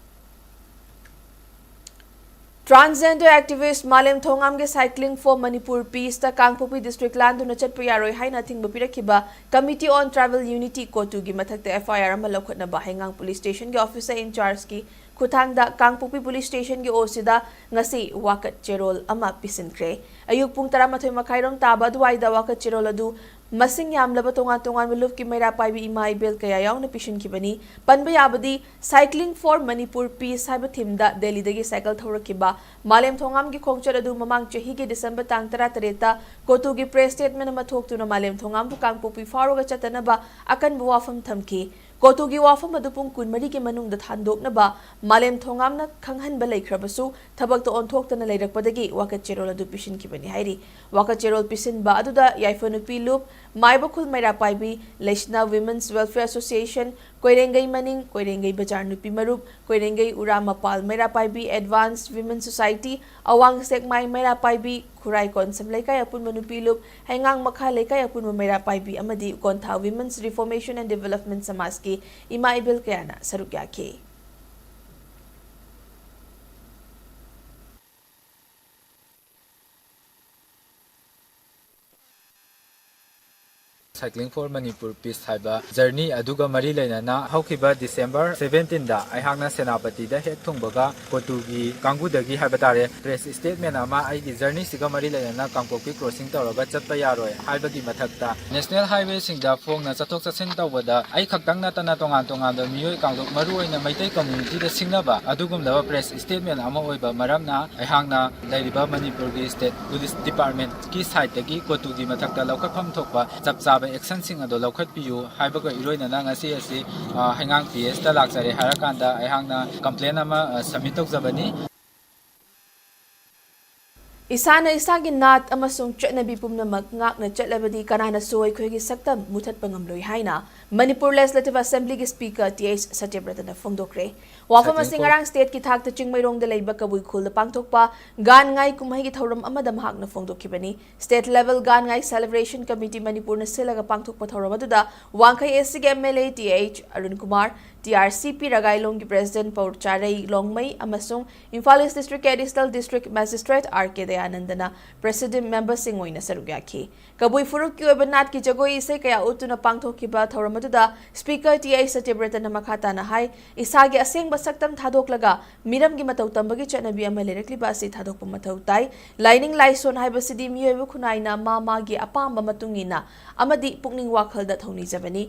ꯇ꯭ꯔꯥꯟꯁꯖꯦꯟꯗꯔ ꯑꯦꯛꯇꯤꯚꯤꯁ꯭ꯠ ꯃꯥꯂꯦꯝꯊꯣꯡꯉꯥꯝꯒꯤ Cycling for Manipur Peaceꯇ ꯀꯥꯡꯄꯣꯛꯄꯤ ꯗꯤꯁꯇ꯭ꯔꯤꯛ ꯂꯥꯟꯗꯨꯅ ꯆꯠꯄ ꯌꯥꯔꯣꯏ ꯍꯥꯏꯅ ꯑꯊꯤꯡꯕ ꯄꯤꯔꯛꯈꯤꯕ Committee on Tribal Unity, ꯀꯣꯇꯨꯒꯤ ꯃꯊꯛꯇ FIR ꯑꯃ ꯂꯧꯈꯠꯅꯕ ꯍꯩꯉꯥꯡ ꯄꯨꯂꯤꯁ ꯁ꯭ꯇꯦꯁꯟꯒꯤ ꯑꯣꯐꯤꯁꯔ ꯏꯟꯆꯥꯔꯖꯀꯤ ꯈꯨꯠꯊꯥꯡꯗ ꯀꯥꯡꯄꯣꯛꯄꯤ ꯄꯨꯂꯤꯁ ꯁ꯭ꯇꯦꯁꯟꯒꯤ OCꯗ ꯉꯁꯤ ꯋꯥꯀꯠ ꯆꯦꯔꯣꯜ ꯑꯃ ꯄꯤꯁꯤꯟꯈ꯭ꯔꯦ꯫ ꯑꯌꯨꯛ ꯄꯨꯡ ꯇꯔꯥꯃꯥꯊꯣꯏ ꯃꯈꯥꯏꯔꯣꯝ ꯇꯥꯕ ꯑꯗꯨꯋꯥꯏꯗ ꯋꯥꯀꯠ ꯆꯦꯔꯣꯜ ꯑꯗꯨ ꯃꯁꯤꯡ ꯌꯥꯝꯂꯕ ꯇꯣꯉꯥꯟ ꯇꯣꯉꯥꯟꯕ ꯂꯨꯞꯀꯤ ꯃꯩꯔꯥ ꯄꯥꯏꯕꯤ ꯏꯃꯥ ꯏꯕꯦꯜ ꯀꯌꯥ ꯌꯥꯎꯅ ꯄꯤꯁꯤꯟꯈꯤꯕꯅꯤ꯫ ꯄꯟꯕ ꯌꯥꯕꯗꯤ, Cycling for Manipur Peace ꯍꯥꯏꯕ ꯊꯤꯝꯗ ꯗꯦꯜꯂꯤꯗꯒꯤ ꯁꯥꯏꯀꯜ ꯊꯧꯔꯛꯈꯤꯕ ꯃꯥꯂꯦꯝꯊꯣꯡꯉꯥꯝꯒꯤ ꯈꯣꯡꯆꯠ ꯑꯗꯨ ꯃꯃꯥꯡ ꯆꯍꯤꯒꯤ ꯗꯤꯁꯦꯝꯕꯔ ꯇꯥꯡ ꯇꯔꯥꯇꯔꯦꯠꯇ ꯀꯣꯇꯨꯒꯤ ꯄ꯭ꯔꯦꯁ ꯁ꯭ꯇꯦꯠꯃꯦꯟꯠ ꯑꯃ ꯊꯣꯛꯇꯨꯅ ꯃꯥꯂꯦꯝꯊꯣꯡꯉꯥꯝꯕꯨ ꯀꯥꯡꯄꯣꯛꯄꯤ ꯐꯥꯎꯔꯒ ꯆꯠꯇꯅꯕ ꯑꯀꯟꯕ ꯋꯥꯐꯝ ꯊꯝꯈꯤ꯫ ꯀꯣꯇꯨꯒꯤ ꯋꯥꯐꯝ ꯑꯗꯨ ꯄꯨꯡ ꯀꯨꯟꯃꯔꯤꯒꯤ ꯃꯅꯨꯡꯗ ꯊꯥꯗꯣꯛꯅꯕ ꯃꯥꯂꯦꯝ ꯊꯣꯉꯥꯝꯅ ꯈꯪꯍꯟꯕ ꯂꯩꯈ꯭ꯔꯕꯁꯨ, ꯊꯕꯛꯇ ꯑꯣꯟꯊꯣꯛꯇꯅ ꯂꯩꯔꯛꯄꯗꯒꯤ ꯋꯥꯀꯠ ꯆꯦꯔꯣꯜ ꯑꯗꯨ ꯄꯤꯁꯤꯟꯈꯤꯕꯅꯤ ꯍꯥꯏꯔꯤ꯫ ꯋꯥꯀꯠ ꯆꯦꯔꯣꯜ ꯄꯤꯁꯤꯟꯕ ꯑꯗꯨꯗ ꯌꯥꯏꯐ ꯅꯨꯄꯤ ꯂꯨꯞ, ꯃꯥꯏꯕꯈꯨꯜ ꯃꯩꯔꯥ ꯄꯥꯏꯕꯤ, ꯂꯩꯁꯅꯥ Women's Welfare Association, ꯀꯣꯏꯔꯦꯡꯒꯩ ꯃꯅꯤꯡ, ꯀꯣꯏꯔꯦꯡꯒꯩ ꯕꯖꯥꯔ ꯅꯨꯄꯤ ꯃꯔꯨꯞ, ꯀꯣꯏꯔꯦꯡꯒꯩ ꯎꯔꯥ ꯃꯄꯥꯜ ꯃꯩꯔꯥ ꯄꯥꯏꯕꯤ, Advanced Women Society, ꯑꯋꯥꯡ ꯁꯦꯛꯃꯥꯏ ꯃꯩꯔꯥ ꯄꯥꯏꯕꯤ, ꯈꯨꯔꯥꯏ ꯀꯣꯟꯁꯝ ꯂꯩꯀꯥꯏ ꯑꯄꯨꯟꯕ ꯅꯨꯄꯤ ꯂꯨꯞ, ꯍꯩꯉꯥꯡ ꯃꯈꯥ ꯂꯩꯀꯥꯏ ꯑꯄꯨꯟꯕ ꯃꯩꯔꯥ ꯄꯥꯏꯕꯤ ꯑꯃꯗꯤ ꯀꯣꯟꯊꯥ Women's Reformation and Development ꯁꯃꯥꯖꯀꯤ ꯏꯃꯥ ꯏꯕꯦꯜ ꯀꯌꯥꯅ ꯁꯔꯨꯛ ꯌꯥꯈꯤ꯫ Cycling for Manipur Peace ꯍꯥꯏꯕ journey ꯑꯗꯨꯒ ꯃꯔꯤ ꯂꯩꯅꯅ ꯍꯧꯈꯤꯕ December seventeenꯗ ꯑꯩꯍꯥꯛꯅ ꯁꯦꯅꯥꯄꯇꯤꯗ ꯍꯦꯛ ꯊꯨꯡꯕꯒ ꯀꯣꯇꯨꯒꯤ ꯀꯥꯡꯕꯨꯗꯒꯤ ꯍꯥꯏꯕ ꯇꯥꯔꯦ, press statement ꯑꯃ ꯑꯩꯒꯤ journeyꯁꯤꯒ ꯃꯔꯤ ꯂꯩꯅꯅ ꯀꯥꯡꯄꯣꯛꯄꯤ crossing ꯇꯧꯔꯒ ꯆꯠꯄ ꯌꯥꯔꯣꯏ ꯍꯥꯏꯕꯒꯤ ꯃꯊꯛꯇ national highwayꯁꯤꯡꯗ ꯐꯣꯡꯅ ꯆꯠꯊꯣꯛ ꯆꯠꯁꯤꯟ ꯇꯧꯕꯗ ꯑꯩ ꯈꯛꯇꯪ ꯅꯠꯇꯅ ꯇꯣꯉꯥꯟ ꯇꯣꯉꯥꯟꯕ ꯃꯤꯑꯣꯏ ꯀꯥꯡꯂꯨꯞ ꯃꯔꯨꯑꯣꯏꯅ ꯃꯩꯇꯩ communityꯗ ꯁꯤꯡꯅꯕ ꯑꯗꯨꯒꯨꯝꯂꯕ press statement ꯑꯃ ꯑꯣꯏꯕ ꯃꯔꯝꯅ ꯑꯩꯍꯥꯛꯅ ꯂꯩꯔꯤꯕ ꯃꯅꯤꯄꯨꯔꯒꯤ state police departmentꯀꯤ sideꯇꯒꯤ ꯀꯣꯇꯨꯒꯤ ꯃꯊꯛꯇ ꯂꯧꯈꯠꯐꯝ ꯊꯣꯛꯄ ꯆꯞ ꯆꯥꯕ actionꯁꯤꯡ ꯑꯗꯣ ꯂꯧꯈꯠꯄꯤꯌꯨ ꯍꯥꯏꯕꯒ ꯏꯔꯣꯏꯅꯅ ꯉꯁꯤ ꯑꯁꯤ, ꯑ, ꯍꯩꯉꯥꯡ PSꯇ ꯂꯥꯛꯆꯔꯦ ꯍꯥꯏꯔꯀꯥꯟꯗ ꯑꯩꯍꯥꯛꯅ complaint ꯑꯃ, ꯑ, submit ꯇꯧꯖꯕꯅꯤ꯫ ꯏꯁꯥꯅ ꯏꯁꯥꯒꯤ ꯅꯥꯠ ꯑꯃꯁꯨꯡ ꯆꯠꯅꯕꯤ ꯄꯨꯝꯅꯃꯛ ꯉꯥꯛꯅ ꯆꯠꯂꯕꯗꯤ ꯀꯅꯥꯅꯁꯨ ꯑꯩꯈꯣꯏꯒꯤ ꯁꯛꯇꯝ ꯃꯨꯊꯠꯄ ꯉꯝꯂꯣꯏ ꯍꯥꯏꯅ ꯃꯅꯤꯄꯨꯔ Legislative Assemblyꯒꯤ Speaker ꯇꯤ ꯑꯩꯆ ꯁꯇ꯭ꯌꯕ꯭ꯔꯇꯅ ꯐꯣꯡꯗꯣꯛꯈ꯭ꯔꯦ꯫ ꯋꯥꯐꯝ ꯑꯁꯤ ꯉꯔꯥꯡ stateꯀꯤ ꯊꯥꯛꯇ ꯆꯤꯡꯃꯩꯔꯣꯡꯗ ꯂꯩꯕ ꯀꯕꯨꯏ ꯈꯨꯜꯗ ꯄꯥꯡꯊꯣꯛꯄ ꯒꯥꯟ ꯉꯥꯏ ꯀꯨꯝꯍꯩꯒꯤ ꯊꯧꯔꯝ ꯑꯃꯗ ꯃꯍꯥꯛꯅ ꯐꯣꯡꯗꯣꯛꯈꯤꯕꯅꯤ꯫ State level ꯒꯥꯟ ꯉꯥꯏ celebration committee ꯃꯅꯤꯄꯨꯔꯅ ꯁꯤꯜꯂꯒ ꯄꯥꯡꯊꯣꯛꯄ ꯊꯧꯔꯝ ꯑꯗꯨꯗ ꯋꯥꯡꯈꯩ ꯑꯦꯁ ꯁꯤꯒꯤ M L A T H Arun Kumar, T R C P ꯔꯒꯥꯏꯂꯣꯡꯒꯤ president ꯄꯧ ꯆꯥꯔꯩ ꯂꯣꯡꯃꯩ ꯑꯃꯁꯨꯡ Imphal East District Additional District Magistrate R K ꯗꯌꯥꯅꯟꯗꯅ president memberꯁꯤꯡ ꯑꯣꯏꯅ ꯁꯔꯨꯛ ꯌꯥꯈꯤ꯫ ꯀꯕꯨꯏ ꯐꯨꯔꯨꯞꯀꯤ ꯑꯣꯏꯕ ꯅꯥꯠꯀꯤ ꯖꯒꯣꯏ ꯏꯁꯩ ꯀꯌꯥ ꯎꯠꯇꯨꯅ ꯄꯥꯡꯊꯣꯛꯈꯤꯕ ꯊꯧꯔꯝ ꯑꯗꯨꯗ Speaker ꯇꯤ ꯑꯩꯆ ꯁꯇ꯭ꯌꯕ꯭ꯔꯇꯅ ꯃꯈꯥ ꯇꯥꯅ ꯍꯥꯏ, ꯏꯁꯥꯒꯤ ꯑꯁꯦꯡꯕ ꯁꯛꯇꯝ ꯊꯥꯗꯣꯛꯂꯒ ꯃꯤꯔꯝꯒꯤ ꯃꯇꯧ ꯇꯝꯕꯒꯤ ꯆꯠꯅꯕꯤ ꯑꯃ ꯂꯩꯔꯛꯂꯤꯕ ꯑꯁꯤ ꯊꯥꯗꯣꯛꯄ ꯃꯊꯧ ꯇꯥꯏ꯫ ꯂꯥꯏꯅꯤꯡ ꯂꯥꯏꯁꯣꯟ ꯍꯥꯏꯕꯁꯤꯗꯤ ꯃꯤꯑꯣꯏꯕ ꯈꯨꯟꯅꯥꯏꯅ ꯃꯥ ꯃꯥꯒꯤ ꯑꯄꯥꯝꯕ ꯃꯇꯨꯡ ꯏꯟꯅ ꯑꯃꯗꯤ ꯄꯨꯛꯅꯤꯡ ꯋꯥꯈꯜꯗ ꯊꯧꯅꯤꯖꯕꯅꯤ꯫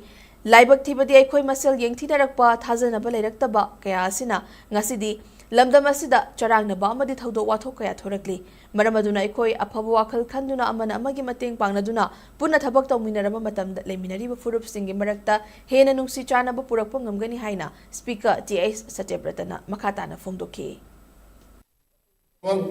ꯂꯥꯏꯕꯛ ꯊꯤꯕꯗꯤ ꯑꯩꯈꯣꯏ ꯃꯁꯦꯜ ꯌꯦꯡꯊꯤꯅꯔꯛꯄ, ꯊꯥꯖꯅꯕ ꯂꯩꯔꯛꯇꯕ ꯀꯌꯥ ꯑꯁꯤꯅ ꯉꯁꯤꯗꯤ ꯂꯝꯗꯝ ꯑꯁꯤꯗ ꯆꯔꯥꯡꯅꯕ ꯑꯃꯗꯤ ꯊꯧꯗꯣꯛ ꯋꯥꯊꯣꯛ ꯀꯌꯥ ꯊꯣꯔꯛꯂꯤ꯫ ꯃꯔꯝ ꯑꯗꯨꯅ ꯑꯩꯈꯣꯏ ꯑꯐꯕ ꯋꯥꯈꯜ ꯈꯟꯗꯨꯅ ꯑꯃꯅ ꯑꯃꯒꯤ ꯃꯇꯦꯡ ꯄꯥꯡꯅꯗꯨꯅ ꯄꯨꯟꯅ ꯊꯕꯛ ꯇꯧꯃꯤꯟꯅꯔꯕ ꯃꯇꯝꯗ ꯂꯩꯃꯤꯟꯅꯔꯤꯕ ꯐꯨꯔꯨꯞꯁꯤꯡꯒꯤ ꯃꯔꯛꯇ ꯍꯦꯟꯅ ꯅꯨꯡꯁꯤ ꯆꯥꯟꯅꯕ ꯄꯨꯔꯛꯄ ꯉꯝꯒꯅꯤ ꯍꯥꯏꯅ Speaker ꯇꯤ ꯑꯩꯆ ꯁꯇ꯭ꯌꯕ꯭ꯔꯇꯅ ꯃꯈꯥ ꯇꯥꯅ ꯐꯣꯡꯗꯣꯛꯈꯤ꯫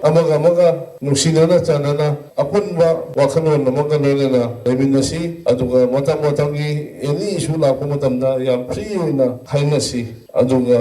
ꯑꯃꯒ ꯑꯃꯒ ꯅꯨꯡꯁꯤꯅꯅ ꯆꯥꯟꯅꯅ ꯑꯄꯨꯟꯕ ꯋꯥꯈꯜꯂꯣꯟ ꯑꯃꯒ ꯂꯣꯏꯅꯅ ꯂꯩꯃꯤꯟꯅꯁꯤ꯫ ꯑꯗꯨꯒ ꯃꯇꯝ ꯃꯇꯝꯒꯤ ꯑꯦꯅꯤ ꯏꯁꯨ ꯂꯥꯛꯄ ꯃꯇꯝꯗ ꯌꯥꯝ ꯐ꯭ꯔꯤ ꯑꯣꯏꯅ ꯍꯥꯏꯅꯁꯤ꯫ ꯑꯗꯨꯒ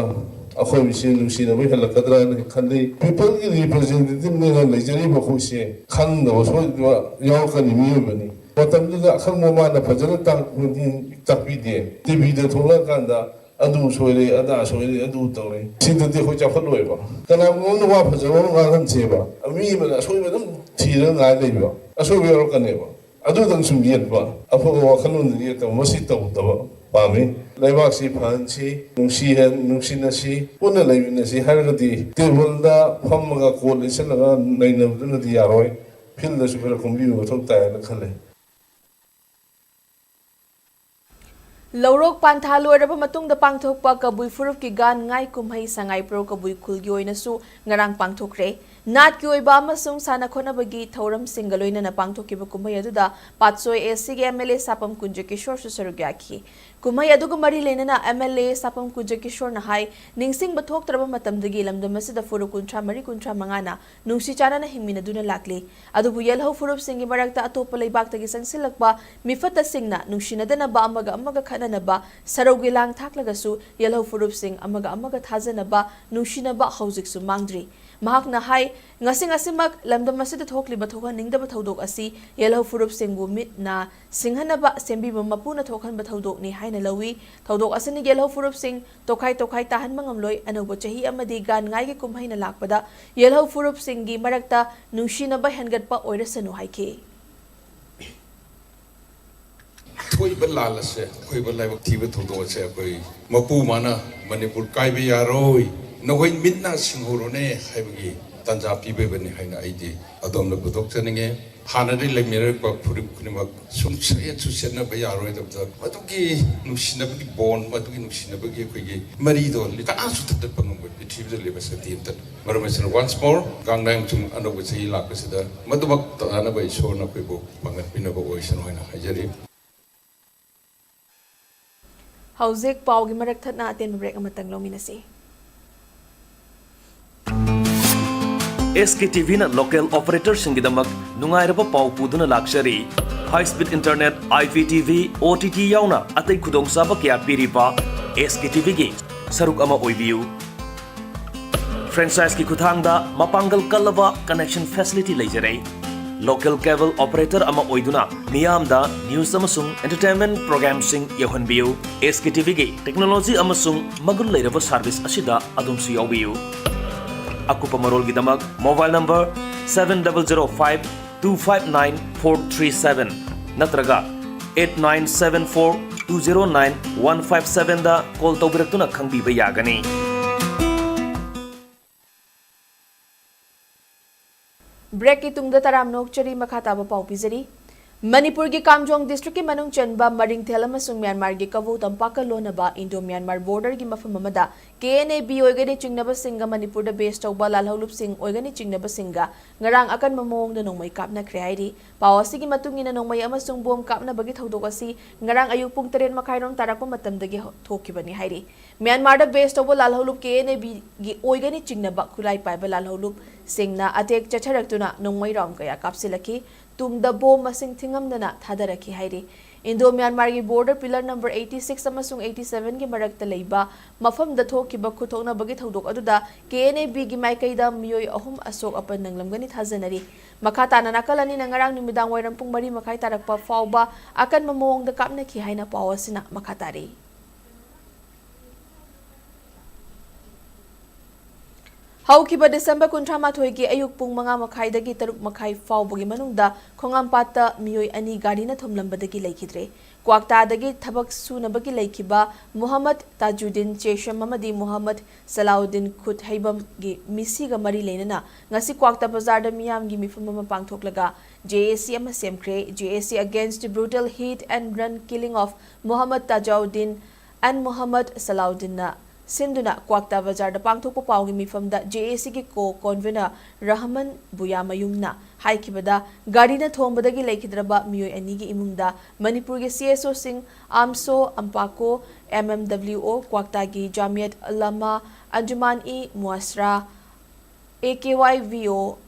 ꯑꯩꯈꯣꯏ ꯃꯁꯦꯟ ꯅꯨꯡꯁꯤꯅꯕ ꯍꯦꯜꯂꯛꯀꯗ꯭ꯔꯥꯅ ꯈꯜꯂꯤ꯫ ꯄꯤꯄꯜꯒꯤ ꯔꯤꯄ꯭ꯔꯖꯦꯟꯇꯦꯇꯤꯚꯅꯦꯅ ꯂꯩꯖꯔꯤꯕ ꯑꯩꯈꯣꯏꯁꯦ ꯈꯪꯗꯕ ꯁꯣꯏꯗꯕ ꯌꯥꯎꯔꯛꯀꯅꯤ꯫ ꯃꯤꯑꯣꯏꯕꯅꯤ꯫ ꯃꯇꯝꯗꯨꯗ ꯑꯈꯪꯕ ꯃꯥꯅ ꯐꯖꯅ ꯇꯥꯛꯄꯗꯤ ꯇꯥꯛꯄꯤꯗꯦ꯫ ꯇꯤꯚꯤꯗ ꯊꯣꯛꯂꯛꯑꯀꯥꯟꯗ ꯑꯗꯨ ꯁꯣꯏꯔꯦ, ꯑꯗꯥ ꯁꯣꯏꯔꯦ, ꯑꯗꯨ ꯇꯧꯔꯦ꯫ ꯁꯤꯗꯗꯤ ꯑꯩꯈꯣꯏ ꯆꯥꯎꯈꯠꯂꯣꯏꯕ꯫ ꯀꯅꯥꯒꯨꯝꯕ ꯑꯃꯅ ꯋꯥ ꯐꯖꯕ ꯑꯃ ꯉꯥꯡꯍꯟꯁꯦꯕ, ꯃꯤ ꯑꯃꯅ ꯑꯁꯣꯏꯕ ꯑꯗꯨꯝ ꯊꯤꯔꯒ ꯉꯥꯏ ꯂꯩꯕ, ꯑꯁꯣꯏꯕ ꯌꯥꯎꯔꯛꯀꯅꯦꯕ꯫ ꯑꯗꯨꯗꯪ ꯁꯨꯝ ꯌꯦꯠꯄ, ꯑꯐꯕ ꯋꯥꯈꯜꯂꯣꯟꯗ ꯌꯦꯠꯇꯕ, ꯃꯁꯤ ꯇꯧꯗꯕ ꯄꯥꯝꯃꯤ꯫ ꯂꯩꯕꯥꯛꯁꯤ ꯐꯍꯟꯁꯤ, ꯅꯨꯡꯁꯤꯍꯟ-, ꯅꯨꯡꯁꯤꯅꯁꯤ, ꯄꯨꯟꯅ ꯂꯩꯃꯤꯟꯅꯁꯤ ꯍꯥꯏꯔꯒꯗꯤ ꯇꯦꯕꯜꯗ ꯐꯝꯃꯒ ꯀꯣꯠ ꯂꯤꯠꯁꯜꯂꯒ ꯅꯩꯅꯕꯗꯨꯅꯗꯤ ꯌꯥꯔꯣꯏ꯫ ꯐꯤꯜꯗꯁꯨ ꯈꯔ ꯀꯨꯝꯕꯤꯕ ꯃꯊꯧ ꯇꯥꯏꯅ ꯈꯜꯂꯦ꯫ ꯂꯧꯔꯣꯛ ꯄꯥꯟꯊꯥ ꯂꯣꯏꯔꯕ ꯃꯇꯨꯡꯗ ꯄꯥꯡꯊꯣꯛꯄ ꯀꯕꯨꯏ ꯐꯨꯔꯨꯞꯀꯤ ꯒꯥꯟ ꯉꯥꯏ ꯀꯨꯝꯍꯩ ꯁꯉꯥꯏ ꯄ꯭ꯔꯧ ꯀꯕꯨꯏ ꯈꯨꯜꯒꯤ ꯑꯣꯏꯅꯁꯨ ꯉꯔꯥꯡ ꯄꯥꯡꯊꯣꯛꯈ꯭ꯔꯦ꯫ ꯅꯥꯠꯀꯤ ꯑꯣꯏꯕ ꯑꯃꯁꯨꯡ ꯁꯥꯟꯅ ꯈꯣꯠꯅꯕꯒꯤ ꯊꯧꯔꯝꯁꯤꯡꯒ ꯂꯣꯏꯅꯅ ꯄꯥꯡꯊꯣꯛꯈꯤꯕ ꯀꯨꯝꯍꯩ ꯑꯗꯨꯗ ꯄꯥꯠꯁꯣꯏ ꯑꯦꯁ ꯁꯤꯒꯤ ꯑꯦꯝ ꯑꯦꯜ ꯑꯦ ꯁꯥꯄꯝ ꯀꯨꯟꯖ ꯀꯤꯁꯣꯔꯁꯨ ꯁꯔꯨꯛ ꯌꯥꯈꯤ꯫ ꯀꯨꯝꯍꯩ ꯑꯗꯨꯒ ꯃꯔꯤ ꯂꯩꯅꯅ ꯑꯦꯝ ꯑꯦꯜ ꯑꯦ ꯁꯥꯄꯝ ꯀꯨꯟꯖ ꯀꯤꯁꯣꯔꯅ ꯍꯥꯏ, ꯅꯤꯡꯁꯤꯡꯕ ꯊꯣꯛꯇ꯭ꯔꯕ ꯃꯇꯝꯗꯒꯤ ꯂꯝꯗꯝ ꯑꯁꯤꯗ ꯐꯨꯔꯨꯞ ꯀꯨꯟꯊ꯭ꯔꯥ ꯃꯔꯤ ꯀꯨꯟꯊ꯭ꯔꯥ ꯃꯉꯥꯅ ꯅꯨꯡꯁꯤ ꯆꯥꯟꯅꯅ ꯍꯤꯡꯃꯤꯟꯅꯗꯨꯅ ꯂꯥꯛꯂꯤ꯫ ꯑꯗꯨꯕꯨ ꯌꯦꯜꯍꯧ ꯐꯨꯔꯨꯞꯁꯤꯡꯒꯤ ꯃꯔꯛꯇ ꯑꯇꯣꯞꯄ ꯂꯩꯕꯥꯛꯇꯒꯤ ꯆꯪꯁꯤꯜꯂꯛꯄ ꯃꯤꯐꯠꯇꯁꯤꯡꯅ ꯅꯨꯡꯁꯤꯅꯗꯅꯕ, ꯑꯃꯒ ꯑꯃꯒ ꯈꯠꯅꯅꯕ ꯁꯔꯧꯒꯤ ꯂꯥꯡ ꯊꯥꯛꯂꯒꯁꯨ ꯌꯦꯜꯍꯧ ꯐꯨꯔꯨꯞꯁꯤꯡ ꯑꯃꯒ ꯑꯃꯒ ꯊꯥꯖꯅꯕ, ꯅꯨꯡꯁꯤꯅꯕ ꯍꯧꯖꯤꯛꯁꯨ ꯃꯥꯡꯗ꯭ꯔꯤ꯫ ꯃꯍꯥꯛꯅ ꯍꯥꯏ, ꯉꯁꯤ ꯉꯁꯤꯃꯛ ꯂꯝꯗꯝ ꯑꯁꯤꯗ ꯊꯣꯛꯂꯤꯕ ꯊꯣꯛꯍꯟꯅꯤꯡꯗꯕ ꯊꯧꯗꯣꯛ ꯑꯁꯤ ꯌꯦꯜꯍꯧ ꯐꯨꯔꯨꯞꯁꯤꯡꯕꯨ ꯃꯤꯠ ꯅꯥ ꯁꯤꯡꯍꯟꯅꯕ ꯁꯦꯝꯕꯤꯕ ꯃꯄꯨꯅ ꯊꯣꯛꯍꯟꯕ ꯊꯧꯗꯣꯛꯅꯤ ꯍꯥꯏꯅ ꯂꯧꯏ꯫ ꯊꯧꯗꯣꯛ ꯑꯁꯤꯅ ꯌꯦꯜꯍꯧ ꯐꯨꯔꯨꯞꯁꯤꯡ ꯇꯣꯈꯥꯏ ꯇꯣꯈꯥꯏ ꯇꯥꯍꯟꯕ ꯉꯝꯂꯣꯏ꯫ ꯑꯅꯧꯕ ꯆꯍꯤ ꯑꯃꯗꯤ ꯒꯥꯟ ꯉꯥꯏꯒꯤ ꯀꯨꯝꯍꯩꯅ ꯂꯥꯛꯄꯗ ꯌꯦꯜꯍꯧ ꯐꯨꯔꯨꯞꯁꯤꯡꯒꯤ ꯃꯔꯛꯇ ꯅꯨꯡꯁꯤꯅꯕ ꯍꯦꯟꯒꯠꯄ ꯑꯣꯏꯔꯁꯅꯨ ꯍꯥꯏꯈꯤ꯫ ꯊꯣꯛꯏꯕ ꯂꯥꯜ ꯑꯁꯦ ꯑꯩꯈꯣꯏꯕ ꯂꯥꯏꯕꯛ ꯊꯤꯕ ꯊꯧꯗꯣꯛ ꯑꯁꯦ ꯑꯩꯈꯣꯏ ꯃꯄꯨ ꯃꯥꯅ ꯃꯅꯤꯄꯨꯔ ꯀꯥꯏꯕ ꯌꯥꯔꯣꯏ, ꯅꯈꯣꯏ ꯃꯤꯠꯅ ꯁꯤꯡꯍꯧꯔꯣꯅꯦ ꯍꯥꯏꯕꯒꯤ ꯇꯥꯟꯖꯥ ꯄꯤꯕꯤꯕꯅꯤ ꯍꯥꯏꯅ ꯑꯩꯗꯤ ꯑꯗꯣꯝꯗ ꯄꯨꯊꯣꯛꯆꯅꯤꯡꯉꯦ꯫ ꯍꯥꯟꯅꯗꯒꯤ ꯂꯩꯃꯤꯟꯅꯔꯛꯄ ꯐꯨꯔꯨꯞ ꯈꯨꯗꯤꯡꯃꯛ ꯁꯨꯡꯁꯦꯠꯁꯨ ꯁꯦꯠꯅꯕ ꯌꯥꯔꯣꯏꯗꯕꯗ ꯃꯗꯨꯒꯤ ꯅꯨꯡꯁꯤꯅꯕꯒꯤ ꯕꯣꯟ, ꯃꯗꯨꯒꯤ ꯅꯨꯡꯁꯤꯅꯕꯒꯤ ꯑꯩꯈꯣꯏꯒꯤ ꯃꯔꯤꯗꯣ ꯂꯤꯇꯥꯟꯁꯨ ꯊꯠꯇꯠꯄ ꯉꯝꯕ ꯄ꯭ꯔꯤꯊꯤꯕꯤꯗ ꯂꯩꯕ ꯁꯛꯇꯤ ꯑꯃꯇ꯫ ꯃꯔꯝ ꯑꯁꯤꯅ once more ꯒꯥꯡꯗꯥꯏ ꯑꯃꯁꯨꯡ ꯑꯅꯧꯕ ꯆꯍꯤ ꯂꯥꯛꯄꯁꯤꯗ ꯃꯗꯨꯃꯛ ꯇꯥꯅꯕ ꯏꯁꯣꯔꯅ ꯑꯩꯈꯣꯏꯕꯨ ꯄꯥꯡꯒꯠꯄꯤꯅꯕ ꯑꯣꯏꯁꯅꯨ ꯍꯥꯏꯅ ꯍꯥꯏꯖꯔꯤ꯫ ꯍꯧꯖꯤꯛ ꯄꯥꯎꯒꯤ ꯃꯔꯛ ꯊꯠꯅ ꯑꯇꯦꯟꯕ ꯕ꯭ꯔꯦꯛ ꯑꯃꯇꯪ ꯂꯧꯃꯤꯟꯅꯁꯤ꯫ ꯑꯦꯁ ꯀꯦ ꯇꯤ ꯚꯤꯅ ꯂꯣꯀꯦꯜ ꯑꯣꯄꯔꯦꯇꯔꯁꯤꯡꯒꯤꯗꯃꯛ ꯅꯨꯡꯉꯥꯏꯔꯕ ꯄꯥꯎ ꯄꯨꯗꯨꯅ ꯂꯥꯛꯆꯔꯤ꯫ High speed internet, I P T V, O T T ꯌꯥꯎꯅ ꯑꯇꯩ ꯈꯨꯗꯣꯡꯆꯥꯕ ꯀꯌꯥ ꯄꯤꯔꯤꯕ ꯑꯦꯁ ꯀꯦ ꯇꯤ ꯚꯤꯒꯤ ꯁꯔꯨꯛ ꯑꯃ ꯑꯣꯏꯕꯤꯌꯨ꯫ Franchiseꯀꯤ ꯈꯨꯠꯊꯥꯡꯗ ꯃꯄꯥꯡꯒꯜ ꯀꯜꯂꯕ connection facility ꯂꯩꯖꯔꯦ꯫ Local cable operator ꯑꯃ ꯑꯣꯏꯗꯨꯅ ꯃꯤꯌꯥꯝꯗ news ꯑꯃꯁꯨꯡ entertainment programꯁꯤꯡ ꯌꯧꯍꯟꯕꯤꯌꯨ꯫ ꯑꯦꯁ ꯀꯦ ꯇꯤ ꯚꯤꯒꯤ technology ꯑꯃꯁꯨꯡ ꯃꯒꯨꯟ ꯂꯩꯔꯕ service ꯑꯁꯤꯗ ꯑꯗꯣꯝꯁꯨ ꯌꯥꯎꯕꯤꯌꯨ꯫ ꯑꯀꯨꯞꯄ ꯃꯔꯣꯜꯒꯤꯗꯃꯛ mobile number seven double zero five two five nine four three seven ꯅꯠꯇ꯭ꯔꯒ eight nine seven four two zero nine one five sevenꯗ call ꯇꯧꯕꯤꯔꯛꯇꯨꯅ ꯈꯪꯕꯤꯕ ꯌꯥꯒꯅꯤ꯫ ꯕ꯭ꯔꯦꯛꯀꯤ ꯇꯨꯡꯗ ꯇꯔꯥꯝꯅ ꯑꯣꯛꯆꯔꯤ, ꯃꯈꯥ ꯇꯥꯕ ꯄꯥꯎ ꯄꯤꯖꯔꯤ꯫ ꯃꯅꯤꯄꯨꯔꯒꯤ ꯀꯥꯝꯖꯣꯡ districtꯀꯤ ꯃꯅꯨꯡ ꯆꯟꯕ ꯃꯔꯤꯡꯊꯦꯜ ꯑꯃꯁꯨꯡ ꯃ꯭ꯌꯥꯟꯃꯥꯔꯒꯤ ꯀꯕꯣ ꯇꯝꯄꯥꯛꯀ ꯂꯣꯟꯅꯕ Indo Myanmar borderꯒꯤ ꯃꯐꯝ ꯑꯃꯗ K N A B ꯑꯣꯏꯒꯅꯤ ꯆꯤꯡꯅꯕꯁꯤꯡꯒ ꯃꯅꯤꯄꯨꯔꯗ base ꯇꯧꯕ ꯂꯥꯜꯍꯧꯂꯨꯞꯁꯤꯡ ꯑꯣꯏꯒꯅꯤ ꯆꯤꯡꯅꯕꯁꯤꯡꯒ ꯉꯔꯥꯡ ꯑꯀꯟꯕ ꯃꯑꯣꯡꯗ ꯅꯣꯡꯃꯩ ꯀꯥꯞꯅꯈ꯭ꯔꯦ ꯍꯥꯏꯔꯤ꯫ ꯄꯥꯎ ꯑꯁꯤꯒꯤ ꯃꯇꯨꯡ ꯏꯟꯅ ꯅꯣꯡꯃꯩ ꯑꯃꯁꯨꯡ ꯕꯣꯝ ꯀꯥꯞꯅꯕꯒꯤ ꯊꯧꯗꯣꯛ ꯑꯁꯤ ꯉꯔꯥꯡ ꯑꯌꯨꯛ ꯄꯨꯡ ꯇꯔꯦꯠ ꯃꯈꯥꯏꯔꯣꯝ ꯇꯥꯔꯛꯄ ꯃꯇꯝꯗꯒꯤ ꯍꯧ-, ꯊꯣꯛꯈꯤꯕꯅꯤ ꯍꯥꯏꯔꯤ꯫ ꯃ꯭ꯌꯥꯟꯃꯥꯔꯗ base ꯇꯧꯕ ꯂꯥꯜꯍꯧꯂꯨꯞ K N A Bꯒꯤ ꯑꯣꯏꯒꯅꯤ ꯆꯤꯡꯅꯕ ꯈꯨꯠꯂꯥꯏ ꯄꯥꯏꯕ ꯂꯥꯜꯍꯧꯂꯨꯞꯁꯤꯡꯅ attack ꯆꯠꯊꯔꯛꯇꯨꯅ ꯅꯣꯡꯃꯩ round ꯀꯌꯥ ꯀꯥꯞꯁꯤꯜꯂꯛꯈꯤ꯫ ꯇꯨꯡꯗ ꯕꯣꯝ ꯃꯁꯤꯡ ꯊꯤꯉꯝꯗꯅ ꯊꯥꯗꯔꯛꯈꯤ ꯍꯥꯏꯔꯤ꯫ Indo Myanmarꯒꯤ border pillar number eighty six ꯑꯃꯁꯨꯡ eighty sevenꯒꯤ ꯃꯔꯛꯇ ꯂꯩꯕ ꯃꯐꯝꯗ ꯊꯣꯛꯈꯤꯕ ꯈꯨꯊꯣꯛꯅꯕꯒꯤ ꯊꯧꯗꯣꯛ ꯑꯗꯨꯗ K N A Bꯒꯤ ꯃꯥꯏꯀꯩꯗ ꯃꯤꯑꯣꯏ ꯑꯍꯨꯝ ꯑꯁꯣꯛ ꯑꯄꯟ ꯅꯪꯂꯝꯒꯅꯤ ꯊꯥꯖꯅꯔꯤ꯫ ꯃꯈꯥ ꯇꯥꯅ ꯅꯥꯀꯜ ꯑꯅꯤꯅ ꯉꯔꯥꯡ ꯅꯨꯃꯤꯗꯥꯡ ꯋꯥꯏꯔꯝ ꯄꯨꯡ ꯃꯔꯤ ꯃꯈꯥꯏ ꯇꯥꯔꯛꯄ ꯐꯥꯎꯕ ꯑꯀꯟꯕ ꯃꯑꯣꯡꯗ ꯀꯥꯞꯅꯈꯤ ꯍꯥꯏꯅ ꯄꯥꯎ ꯑꯁꯤꯅ ꯃꯈꯥ ꯇꯥꯔꯤ꯫ ꯍꯧꯈꯤꯕ December ꯀꯨꯟꯊ꯭ꯔꯥ ꯃꯥꯊꯣꯏꯒꯤ ꯑꯌꯨꯛ ꯄꯨꯡ ꯃꯉꯥ ꯃꯈꯥꯏꯗꯒꯤ ꯇꯔꯨꯛ ꯃꯈꯥꯏ ꯐꯥꯎꯕꯒꯤ ꯃꯅꯨꯡꯗ ꯈꯣꯡꯉꯥꯝꯄꯥꯠꯇ ꯃꯤꯑꯣꯏ ꯑꯅꯤ ꯒꯥꯔꯤꯅ ꯊꯣꯝꯂꯝꯕꯗꯒꯤ ꯂꯩꯈꯤꯗ꯭ꯔꯦ꯫ ꯀ꯭ꯋꯥꯛꯇꯥꯗꯒꯤ ꯊꯕꯛ ꯁꯨꯅꯕꯒꯤ ꯂꯩꯈꯤꯕ ꯃꯨꯍꯝꯃꯗ ꯇꯥꯖꯨꯗꯤꯟ ꯆꯦꯁꯝ ꯑꯃꯗꯤ ꯃꯨꯍꯝꯃꯗ ꯁꯂꯥꯎꯗꯤꯟ ꯈꯨꯠꯍꯩꯕꯝꯒꯤ ꯃꯤꯁꯤꯒ ꯃꯔꯤ ꯂꯩꯅꯅ ꯉꯁꯤ ꯀ꯭ꯋꯥꯛꯇꯥ ꯕꯖꯥꯔꯗ ꯃꯤꯌꯥꯝꯒꯤ ꯃꯤꯐꯝ ꯑꯃ ꯄꯥꯡꯊꯣꯛꯂꯒ J A C ꯑꯃ ꯁꯦꯝꯈ꯭ꯔꯦ꯫ J A C Against Brutal Hit and Run Killing of Muhammad Tajauddin and Muhammad Salahuddinꯅ ꯁꯤꯟꯗꯨꯅ ꯀ꯭ꯋꯥꯛꯇꯥ ꯕꯖꯥꯔꯗ ꯄꯥꯡꯊꯣꯛꯄ ꯄꯥꯎꯒꯤ ꯃꯤꯐꯝꯗ J A Cꯒꯤ co-convener ꯔꯍꯃꯟ ꯕꯨꯌꯥꯃꯌꯨꯝꯅ ꯍꯥꯏꯈꯤꯕꯗ, ꯒꯥꯔꯤꯅ ꯊꯣꯝꯕꯗꯒꯤ ꯂꯩꯈꯤꯗ꯭ꯔꯕ ꯃꯤꯑꯣꯏ ꯑꯅꯤꯒꯤ ꯏꯃꯨꯡꯗ ꯃꯅꯤꯄꯨꯔꯒꯤ C S Oꯁꯤꯡ ꯑꯥꯝꯁꯣ ꯑꯝꯄꯥꯀꯣ, M M W O, ꯀ꯭ꯋꯥꯛꯇꯥꯒꯤ ꯖꯥꯃꯤꯌꯠ ꯎꯂꯃꯥ ꯑꯟꯖꯨꯃꯥꯟ-ꯏ ꯃꯨꯑꯁꯔꯥ, A K Y V O,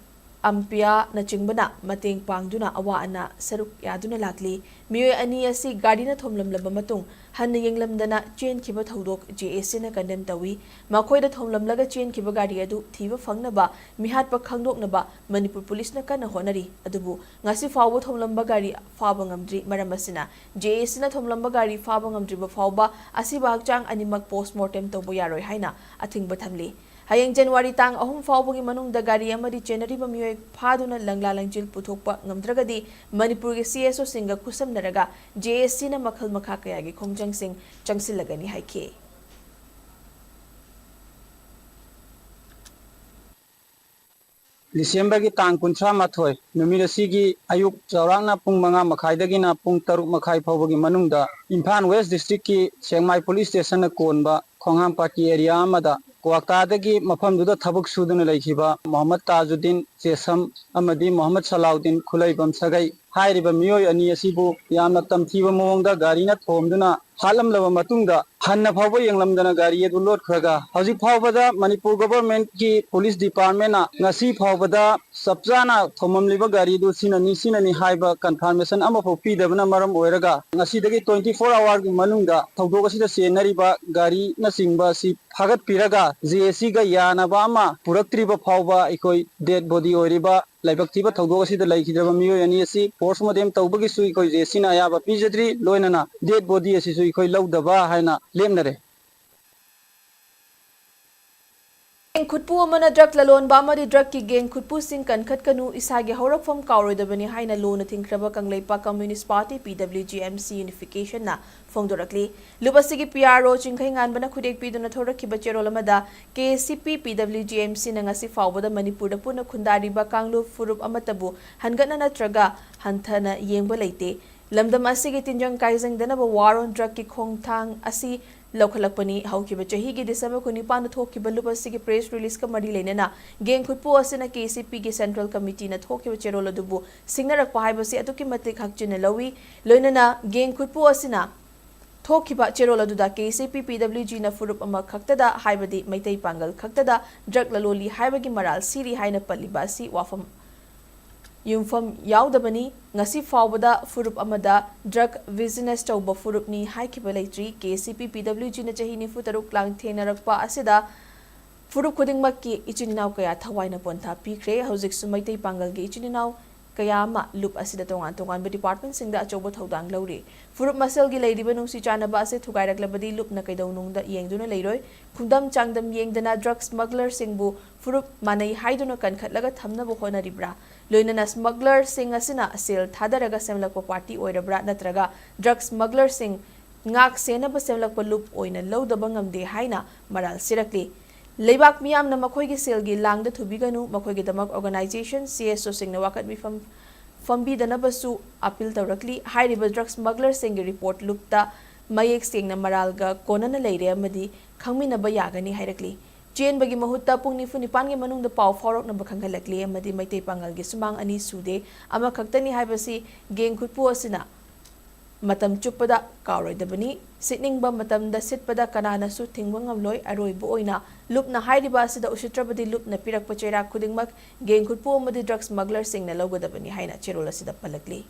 ꯑꯝꯄꯤꯌꯥꯅꯆꯤꯡꯕꯅ ꯃꯇꯦꯡ ꯄꯥꯡꯗꯨꯅ ꯑꯋꯥ ꯑꯅꯥ ꯁꯔꯨꯛ ꯌꯥꯗꯨꯅ ꯂꯥꯛꯂꯤ꯫ ꯃꯤꯑꯣꯏ ꯑꯅꯤ ꯑꯁꯤ ꯒꯥꯔꯤꯅ ꯊꯣꯝꯂꯝꯂꯕ ꯃꯇꯨꯡ ꯍꯟꯅ ꯌꯦꯡꯂꯝꯗꯅ ꯆꯦꯟꯈꯤꯕ ꯊꯧꯗꯣꯛ J A Cꯅ condemn ꯇꯧꯏ꯫ ꯃꯈꯣꯏꯗ ꯊꯣꯝꯂꯝꯂꯒ ꯆꯦꯟꯈꯤꯕ ꯒꯥꯔꯤ ꯑꯗꯨ ꯊꯤꯕ ꯐꯪꯅꯕ ꯃꯤꯍꯥꯠꯄ ꯈꯪꯗꯣꯛꯅꯕ ꯃꯅꯤꯄꯨꯔ ꯄꯨꯂꯤꯁꯅ ꯀꯟꯅ ꯍꯣꯠꯅꯔꯤ꯫ ꯑꯗꯨꯕꯨ ꯉꯁꯤ ꯐꯥꯎꯕ ꯊꯣꯝꯂꯝꯕ ꯒꯥꯔꯤ ꯐꯥꯕ ꯉꯝꯗ꯭ꯔꯤ꯫ ꯃꯔꯝ ꯑꯁꯤꯅ J A Cꯅ ꯊꯣꯝꯂꯝꯕ ꯒꯥꯔꯤ ꯐꯥꯕ ꯉꯝꯗ꯭ꯔꯤꯕ ꯐꯥꯎꯕ ꯑꯁꯤꯕ ꯍꯛꯆꯥꯡ ꯑꯅꯤꯃꯛ post mortem ꯇꯧꯕ ꯌꯥꯔꯣꯏ ꯍꯥꯏꯅ ꯑꯊꯤꯡꯕ ꯊꯝꯂꯤ꯫ ꯍꯌꯦꯡ January ꯇꯥꯡ ꯑꯍꯨꯝ ꯐꯥꯎꯕꯒꯤ ꯃꯅꯨꯡꯗ ꯒꯥꯔꯤ ꯑꯃꯗꯤ ꯆꯦꯟꯅꯔꯤꯕ ꯃꯤꯑꯣꯏ ꯐꯥꯗꯨꯅ ꯂꯪꯂꯥ ꯂꯪꯖꯤꯜ ꯄꯨꯊꯣꯛꯄ ꯉꯝꯗ꯭ꯔꯒꯗꯤ ꯃꯅꯤꯄꯨꯔꯒꯤ C S Oꯁꯤꯡꯒ ꯈꯨꯠꯁꯝꯅꯔꯒ J A Cꯅ ꯃꯈꯜ ꯃꯈꯥ ꯀꯌꯥꯒꯤ ꯈꯣꯡꯖꯪꯁꯤꯡ ꯆꯪꯁꯤꯜꯂꯒꯅꯤ ꯍꯥꯏꯈꯤ꯫ ꯗꯤꯁꯦꯝꯕꯔꯒꯤ ꯇꯥꯡ ꯀꯨꯟꯊ꯭ꯔꯥ ꯃꯥꯊꯣꯏ ꯅꯨꯃꯤꯠ ꯑꯁꯤꯒꯤ ꯑꯌꯨꯛ ꯆꯥꯎꯔꯥꯛꯅ ꯄꯨꯡ ꯃꯉꯥ ꯃꯈꯥꯏꯗꯒꯤꯅ ꯄꯨꯡ ꯇꯔꯨꯛ ꯃꯈꯥꯏ ꯐꯥꯎꯕꯒꯤ ꯃꯅꯨꯡꯗ ꯏꯝꯐꯥꯜ West Districtꯀꯤ ꯁꯦꯛꯃꯥꯏ Police Stationꯅ ꯀꯣꯟꯕ ꯈꯣꯡꯍꯥꯝꯄꯥꯇꯤ area ꯑꯃꯗ ꯀ꯭ꯋꯥꯛꯇꯥꯗꯒꯤ ꯃꯐꯝꯗꯨꯗ ꯊꯕꯛ ꯁꯨꯗꯨꯅ ꯂꯩꯈꯤꯕ ꯃꯣꯍꯝꯃꯗ ꯇꯥꯖꯨꯗꯤꯟ ꯆꯦꯁꯝ ꯑꯃꯗꯤ ꯃꯣꯍꯝꯃꯗ ꯁꯂꯥꯎꯗꯤꯟ ꯈꯨꯂꯩꯕꯝ ꯁꯥꯒꯩ ꯍꯥꯏꯔꯤꯕ ꯃꯤꯑꯣꯏ ꯑꯅꯤ ꯑꯁꯤꯕꯨ ꯌꯥꯝꯅ ꯇꯝꯊꯤꯕ ꯃꯑꯣꯡꯗ ꯒꯥꯔꯤꯅ ꯊꯣꯝꯗꯨꯅ ꯍꯥꯠꯂꯝꯂꯕ ꯃꯇꯨꯡꯗ ꯍꯟꯅ ꯐꯥꯎꯕ ꯌꯦꯡꯂꯝꯗꯅ ꯒꯥꯔꯤ ꯑꯗꯨ ꯂꯣꯠꯈ꯭ꯔꯒ ꯍꯧꯖꯤꯛ ꯐꯥꯎꯕꯗ ꯃꯅꯤꯄꯨꯔ governmentꯀꯤ police departmentꯅ ꯉꯁꯤ ꯐꯥꯎꯕꯗ ꯆꯞ ꯆꯥꯅ ꯊꯣꯝꯃꯝꯂꯤꯕ ꯒꯥꯔꯤꯗꯨ ꯁꯤꯅꯅꯤ, ꯁꯤꯅꯅꯤ ꯍꯥꯏꯕ confirmation ꯑꯃꯐꯥꯎ ꯄꯤꯗꯕꯅ ꯃꯔꯝ ꯑꯣꯏꯔꯒ ꯉꯁꯤꯗꯒꯤ twenty four hourꯒꯤ ꯃꯅꯨꯡꯗ ꯊꯧꯗꯣꯛ ꯑꯁꯤꯗ ꯆꯦꯟꯅꯔꯤꯕ ꯒꯥꯔꯤꯅꯆꯤꯡꯕ ꯑꯁꯤ ꯐꯥꯒꯠꯄꯤꯔꯒ J A Cꯒ ꯌꯥꯅꯕ ꯑꯃ ꯄꯨꯔꯛꯇ꯭ꯔꯤꯕ ꯐꯥꯎꯕ ꯑꯩꯈꯣꯏ dead body ꯑꯣꯏꯔꯤꯕ ꯂꯥꯏꯕꯛ ꯊꯤꯕ ꯊꯧꯗꯣꯛ ꯑꯁꯤꯗ ꯂꯩꯈꯤꯗ꯭ꯔꯕ ꯃꯤꯑꯣꯏ ꯑꯅꯤ ꯑꯁꯤ post mortem ꯇꯧꯕꯒꯤꯁꯨ ꯑꯩꯈꯣꯏ J A Cꯅ ꯑꯌꯥꯕ ꯄꯤꯖꯗ꯭ꯔꯤ, ꯂꯣꯏꯅꯅ dead body ꯑꯁꯤꯁꯨ ꯑꯩꯈꯣꯏ ꯂꯧꯗꯕ ꯍꯥꯏꯅ ꯂꯦꯞꯅꯔꯦ꯫ ꯒꯦꯡ ꯈꯨꯠꯄꯨ ꯑꯃꯅ ꯗ꯭ꯔꯒ ꯂꯂꯣꯟꯕ ꯑꯃꯗꯤ ꯗ꯭ꯔꯒꯀꯤ ꯒꯦꯡ ꯈꯨꯠꯄꯨꯁꯤꯡ ꯀꯟꯈꯠꯀꯅꯨ, ꯏꯁꯥꯒꯤ ꯍꯧꯔꯛꯐꯝ ꯀꯥꯎꯔꯣꯏꯗꯕꯅꯤ ꯍꯥꯏꯅ ꯂꯨꯅ ꯊꯤꯡꯈ꯭ꯔꯕ ꯀꯪꯂꯩꯄꯥꯛ ꯀꯝꯌꯨꯅꯤꯁ꯭ꯠ ꯄꯥꯔꯇꯤ, ꯄꯤ ꯗꯕ꯭ꯂꯤꯎ ꯖꯤ ꯑꯦꯝ ꯁꯤ ꯌꯨꯅꯤꯐꯤꯀꯦꯁꯟꯅ ꯐꯣꯡꯗꯣꯔꯛꯂꯤ꯫ ꯂꯨꯞ ꯑꯁꯤꯒꯤ ꯄꯤ ꯑꯥꯔ ꯑꯣ ꯆꯤꯡꯈꯩꯉꯥꯟꯕꯅ ꯈꯨꯠꯌꯦꯛ ꯄꯤꯗꯨꯅ ꯊꯣꯔꯛꯈꯤꯕ ꯆꯦꯔꯣꯜ ꯑꯃꯗ, ꯀꯦ ꯑꯦ ꯁꯤ ꯄꯤ, ꯄꯤ ꯗꯕ꯭ꯂꯤꯎ ꯖꯤ ꯑꯦꯝ ꯁꯤꯅ ꯉꯁꯤ ꯐꯥꯎꯕꯗ ꯃꯅꯤꯄꯨꯔꯗ ꯄꯨꯟꯅ ꯈꯨꯟꯗꯥꯔꯤꯕ ꯀꯥꯡꯂꯨꯞ ꯐꯨꯔꯨꯞ ꯑꯃꯠꯇꯕꯨ ꯍꯟꯒꯠꯅ ꯅꯠꯇ꯭ꯔꯒ ꯍꯟꯊꯅ ꯌꯦꯡꯕ ꯂꯩꯇꯦ꯫ ꯂꯝꯗꯝ ꯑꯁꯤꯒꯤ ꯇꯤꯟꯖꯪ ꯀꯥꯏꯖꯪꯗꯅꯕ ꯋꯥꯔ ꯑꯣꯟ ꯗ꯭ꯔꯒꯀꯤ ꯈꯣꯡꯊꯥꯡ ꯑꯁꯤ ꯂꯧꯈꯠꯂꯛꯄꯅꯤ꯫ ꯍꯧꯈꯤꯕ ꯆꯍꯤꯒꯤ ꯗꯤꯁꯦꯝꯕꯔ ꯀꯨꯟꯅꯤꯄꯥꯟꯗ ꯊꯣꯛꯈꯤꯕ ꯂꯨꯞ ꯑꯁꯤꯒꯤ ꯄ꯭ꯔꯦꯁ ꯔꯤꯂꯤꯖꯀ ꯃꯔꯤ ꯂꯩꯅꯅ ꯒꯦꯡ ꯈꯨꯠꯄꯨ ꯑꯁꯤꯅ ꯀꯦ ꯑꯦ ꯁꯤ ꯄꯤꯒꯤ ꯁꯦꯟꯇ꯭ꯔꯦꯜ ꯀꯃꯤꯇꯤꯅ ꯊꯣꯛꯈꯤꯕ ꯆꯦꯔꯣꯜ ꯑꯗꯨꯕꯨ ꯁꯤꯡꯅꯔꯛꯄ ꯍꯥꯏꯕꯁꯤ ꯑꯗꯨꯛꯀꯤ ꯃꯇꯤꯛ ꯍꯛꯆꯤꯟꯅ ꯂꯧꯏ꯫ ꯂꯣꯏꯅꯅ ꯒꯦꯡ ꯈꯨꯠꯄꯨ ꯑꯁꯤꯅ ꯊꯣꯛꯈꯤꯕ ꯆꯦꯔꯣꯜ ꯑꯗꯨꯗ ꯀꯦ ꯑꯦ ꯁꯤ ꯄꯤ, ꯄꯤ ꯗꯕ꯭ꯂꯤꯎ ꯖꯤꯅ ꯐꯨꯔꯨꯞ ꯑꯃꯈꯛꯇꯗ, ꯍꯥꯏꯕꯗꯤ ꯃꯩꯇꯩ ꯄꯥꯡꯒꯜ ꯈꯛꯇꯗ ꯗ꯭ꯔꯒ ꯂꯂꯣꯜꯂꯤ ꯍꯥꯏꯕꯒꯤ ꯃꯔꯥꯜ ꯁꯤꯔꯤ ꯍꯥꯏꯅ ꯄꯜꯂꯤꯕ ꯑꯁꯤ ꯋꯥꯐꯝ ꯌꯨꯝꯐꯝ ꯌꯥꯎꯗꯕꯅꯤ꯫ ꯉꯁꯤ ꯐꯥꯎꯕꯗ ꯐꯨꯔꯨꯞ ꯑꯃꯗ ꯗ꯭ꯔꯒ ꯕꯤꯖꯤꯅꯦꯁ ꯇꯧꯕ ꯐꯨꯔꯨꯞꯅꯤ ꯍꯥꯏꯈꯤꯕ ꯂꯩꯇ꯭ꯔꯤ꯫ ꯀꯦ ꯑꯦ ꯁꯤ ꯄꯤ, ꯄꯤ ꯗꯕ꯭ꯂꯤꯎ ꯖꯤꯅ ꯆꯍꯤ ꯅꯤꯐꯨ ꯇꯔꯨꯛ ꯂꯥꯟꯊꯦꯡꯅꯔꯛꯄ ꯑꯁꯤꯗ ꯐꯨꯔꯨꯞ ꯈꯨꯗꯤꯡꯃꯛꯀꯤ ꯏꯆꯤꯟ ꯏꯅꯥꯎ ꯀꯌꯥ ꯊꯋꯥꯏꯅ ꯄꯣꯟꯊꯥ ꯄꯤꯈ꯭ꯔꯦ꯫ ꯍꯧꯖꯤꯛꯁꯨ ꯃꯩꯇꯩ ꯄꯥꯡꯒꯜꯒꯤ ꯏꯆꯤꯟ ꯏꯅꯥꯎ ꯀꯌꯥ ꯑꯃ ꯂꯨꯞ ꯑꯁꯤꯗ ꯇꯣꯉꯥꯟ ꯇꯣꯉꯥꯟꯕ ꯗꯤꯄꯥꯔꯠꯃꯦꯟꯠꯁꯤꯡꯗ ꯑꯆꯧꯕ ꯊꯧꯗꯥꯡ ꯂꯧꯔꯤ꯫ ꯐꯨꯔꯨꯞ ꯃꯁꯦꯜꯒꯤ ꯂꯩꯔꯤꯕ ꯅꯨꯡꯁꯤ ꯆꯥꯟꯅꯕ ꯑꯁꯤ ꯊꯨꯒꯥꯏꯔꯛꯂꯕꯗꯤ ꯂꯨꯞꯅ ꯀꯩꯗꯧꯅꯨꯡꯗ ꯌꯦꯡꯗꯨꯅ ꯂꯩꯔꯣꯏ꯫ ꯈꯨꯡꯗꯝ ꯆꯥꯡꯗꯝ ꯌꯦꯡꯗꯅ ꯗ꯭ꯔꯒ ꯁ꯭ꯃꯒꯂꯔꯁꯤꯡꯕꯨ ꯐꯨꯔꯨꯞ ꯃꯥꯟꯅꯩ ꯍꯥꯏꯗꯨꯅ ꯀꯟꯈꯠꯂꯒ ꯊꯝꯅꯕ ꯍꯣꯠꯅꯔꯤꯕ꯭ꯔꯥ? ꯂꯣꯏꯅꯅ ꯁ꯭ꯃꯒꯂꯔꯁꯤꯡ ꯑꯁꯤꯅ ꯁꯦꯜ ꯊꯥꯗꯔꯒ ꯁꯦꯝꯂꯛꯄ ꯄꯥꯔꯇꯤ ꯑꯣꯏꯔꯕ꯭ꯔꯥ, ꯅꯠꯇ꯭ꯔꯒ ꯗ꯭ꯔꯒ ꯁ꯭ꯃꯒꯂꯔꯁꯤꯡ ꯉꯥꯛ ꯁꯦꯟꯅꯕ ꯁꯦꯝꯂꯛꯄ ꯂꯨꯞ ꯑꯣꯏꯅ ꯂꯧꯗꯕ ꯉꯝꯗꯦ ꯍꯥꯏꯅ ꯃꯔꯥꯜ ꯁꯤꯔꯛꯂꯤ꯫ ꯂꯩꯕꯥꯛ ꯃꯤꯌꯥꯝꯅ ꯃꯈꯣꯏꯒꯤ ꯁꯦꯜꯒꯤ ꯂꯥꯡꯗ ꯊꯨꯕꯤꯒꯅꯨ, ꯃꯈꯣꯏꯒꯤꯗꯃꯛ ꯑꯣꯔꯒꯅꯥꯏꯖꯦꯁꯟ, ꯁꯤ ꯑꯦꯁ ꯑꯣꯁꯤꯡꯅ ꯋꯥꯀꯠ ꯃꯤꯐꯝ ꯐꯝꯕꯤꯗꯅꯕꯁꯨ ꯑꯄꯤꯜ ꯇꯧꯔꯛꯂꯤ꯫ ꯍꯥꯏꯔꯤꯕ ꯗ꯭ꯔꯒ ꯁ꯭ꯃꯒꯂꯔꯁꯤꯡꯒꯤ ꯔꯤꯄꯣꯔꯠ ꯂꯨꯞꯇ ꯃꯌꯦꯛ ꯁꯦꯡꯅ ꯃꯔꯥꯜꯒ ꯀꯣꯟꯅꯅ ꯂꯩꯔꯦ ꯑꯃꯗꯤ ꯈꯪꯃꯤꯟꯅꯕ ꯌꯥꯒꯅꯤ ꯍꯥꯏꯔꯛꯂꯤ꯫ ꯆꯦꯟꯕꯒꯤ ꯃꯍꯨꯠꯇ ꯄꯨꯡ ꯅꯤꯐꯨ ꯅꯤꯄꯥꯟꯒꯤ ꯃꯅꯨꯡꯗ ꯄꯥꯎ ꯐꯥꯎꯔꯛꯅꯕ ꯈꯪꯍꯜꯂꯛꯂꯤ ꯑꯃꯗꯤ ꯃꯩꯇꯩ ꯄꯥꯡꯒꯜꯒꯤ ꯁꯨꯃꯥꯡ ꯑꯅꯤ ꯁꯨꯗꯦ, ꯑꯃꯈꯛꯇꯅꯤ ꯍꯥꯏꯕꯁꯤ ꯒꯦꯡ ꯈꯨꯠꯄꯨ ꯑꯁꯤꯅ ꯃꯇꯝ ꯆꯨꯞꯄꯗ ꯀꯥꯎꯔꯣꯏꯗꯕꯅꯤ꯫ ꯁꯤꯠꯅꯤꯡꯕ ꯃꯇꯝꯗ ꯁꯤꯠꯄꯗ ꯀꯅꯥꯅꯁꯨ ꯊꯤꯡꯕ ꯉꯝꯂꯣꯏ꯫ ꯑꯔꯣꯏꯕ ꯑꯣꯏꯅ ꯂꯨꯞꯅ ꯍꯥꯏꯔꯤꯕ ꯑꯁꯤꯗ ꯎꯁꯤꯠꯇ꯭ꯔꯕꯗꯤ ꯂꯨꯞꯅ ꯄꯤꯔꯛꯄ ꯆꯩꯔꯥꯛ ꯈꯨꯗꯤꯡꯃꯛ ꯒꯦꯡ ꯈꯨꯠꯄꯨ ꯑꯃꯗꯤ ꯗ꯭ꯔꯒ ꯁ꯭ꯃꯒꯂꯔꯁꯤꯡꯅ ꯂꯧꯒꯗꯕꯅꯤ ꯍꯥꯏꯅ ꯆꯦꯔꯣꯜ ꯑꯁꯤꯗ ꯄꯜꯂꯛꯂꯤ꯫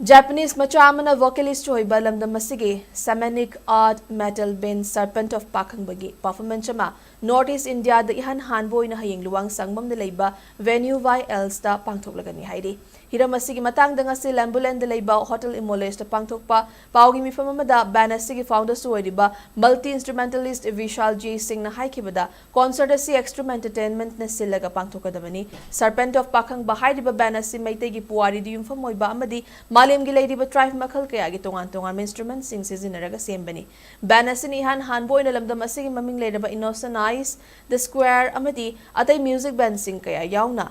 ꯖꯄꯥꯅꯤꯁ ꯃꯆꯥ ꯑꯃꯅ ꯚꯣꯀꯦꯂꯤꯁ꯭ꯠ ꯑꯣꯏꯕ ꯂꯝꯗꯝ ꯑꯁꯤꯒꯤ ꯁꯦꯃꯦꯅꯤꯛ art metal band serpent of ꯄꯥꯈꯪꯕꯒꯤ ꯄꯔꯐꯣꯔꯃꯦꯟꯁ ꯑꯃ ꯅꯣꯔꯠ ꯏꯁ꯭ꯠ ꯏꯟꯗꯤꯌꯥꯗ ꯏꯍꯥꯟ ꯍꯥꯟꯕ ꯑꯣꯏꯅ ꯍꯌꯦꯡ ꯂꯨꯋꯥꯡ ꯁꯪꯕꯝꯗ ꯂꯩꯕ ꯚꯦꯅ꯭ꯌꯨ ꯋꯥꯏ ꯑꯦꯜꯁꯇ ꯄꯥꯡꯊꯣꯛꯂꯒꯅꯤ ꯍꯥꯏꯔꯤ꯫ ꯍꯤꯔꯝ ꯑꯁꯤꯒꯤ ꯃꯇꯥꯡꯗ ꯉꯁꯤ ꯂꯦꯝꯕꯨꯂꯦꯟꯗ ꯂꯩꯕ ꯍꯣꯇꯦꯜ ꯏꯃꯣꯂꯦꯁꯇ ꯄꯥꯡꯊꯣꯛꯄ ꯄꯥꯎꯒꯤ ꯃꯤꯐꯝ ꯑꯃꯗ ꯕꯦꯟ ꯑꯁꯤꯒꯤ ꯐꯥꯎꯟꯗꯔꯁꯨ ꯑꯣꯏꯔꯤꯕ ꯃꯜꯇꯤ ꯏꯟꯁꯇ꯭ꯔꯨꯃꯦꯟꯇꯦꯂꯤꯁ꯭ꯠ ꯕꯤꯁꯥꯜ ꯖꯤ ꯁꯤꯡꯅ ꯍꯥꯏꯈꯤꯕꯗ, ꯀꯣꯟꯁꯔꯠ ꯑꯁꯤ ꯑꯦꯛꯁꯇ꯭ꯔꯨꯝ ꯑꯦꯟꯇꯔꯇꯦꯟꯃꯦꯟꯠꯅ ꯁꯤꯜꯂꯒ ꯄꯥꯡꯊꯣꯛꯀꯗꯕꯅꯤ꯫ ꯁꯔꯄꯦꯟꯠ ꯑꯣꯐ ꯄꯥꯈꯪꯕ ꯍꯥꯏꯔꯤꯕ ꯕꯦꯟ ꯑꯁꯤ ꯃꯩꯇꯩꯒꯤ ꯄꯨꯋꯥꯔꯤꯗ ꯌꯨꯝꯐꯝ ꯑꯣꯏꯕ ꯑꯃꯗꯤ ꯃꯥꯂꯦꯝꯒꯤ ꯂꯩꯔꯤꯕ ꯇ꯭ꯔꯥꯏꯕ ꯃꯈꯜ ꯀꯌꯥꯒꯤ ꯇꯣꯉꯥꯟ ꯇꯣꯉꯥꯟꯕ ꯏꯟꯁꯇ꯭ꯔꯨꯃꯦꯟꯠꯁꯤꯡ ꯁꯤꯖꯤꯟꯅꯔꯒ ꯁꯦꯝꯕꯅꯤ꯫ ꯕꯦꯟ ꯑꯁꯤꯅ ꯏꯍꯥꯟ ꯍꯥꯟꯕ ꯑꯣꯏꯅ ꯂꯝꯗꯝ ꯑꯁꯤꯒꯤ ꯃꯃꯤꯡ ꯂꯩꯔꯕ ꯏꯅꯣꯁꯦꯟꯠ ꯑꯥꯏꯁ, ꯗ ꯁ꯭ꯀ꯭ꯋꯦꯔ ꯑꯃꯗꯤ ꯑꯇꯩ ꯃ꯭ꯌꯨꯖꯤꯛ ꯕꯦꯟꯁꯤꯡ ꯀꯌꯥ ꯌꯥꯎꯅ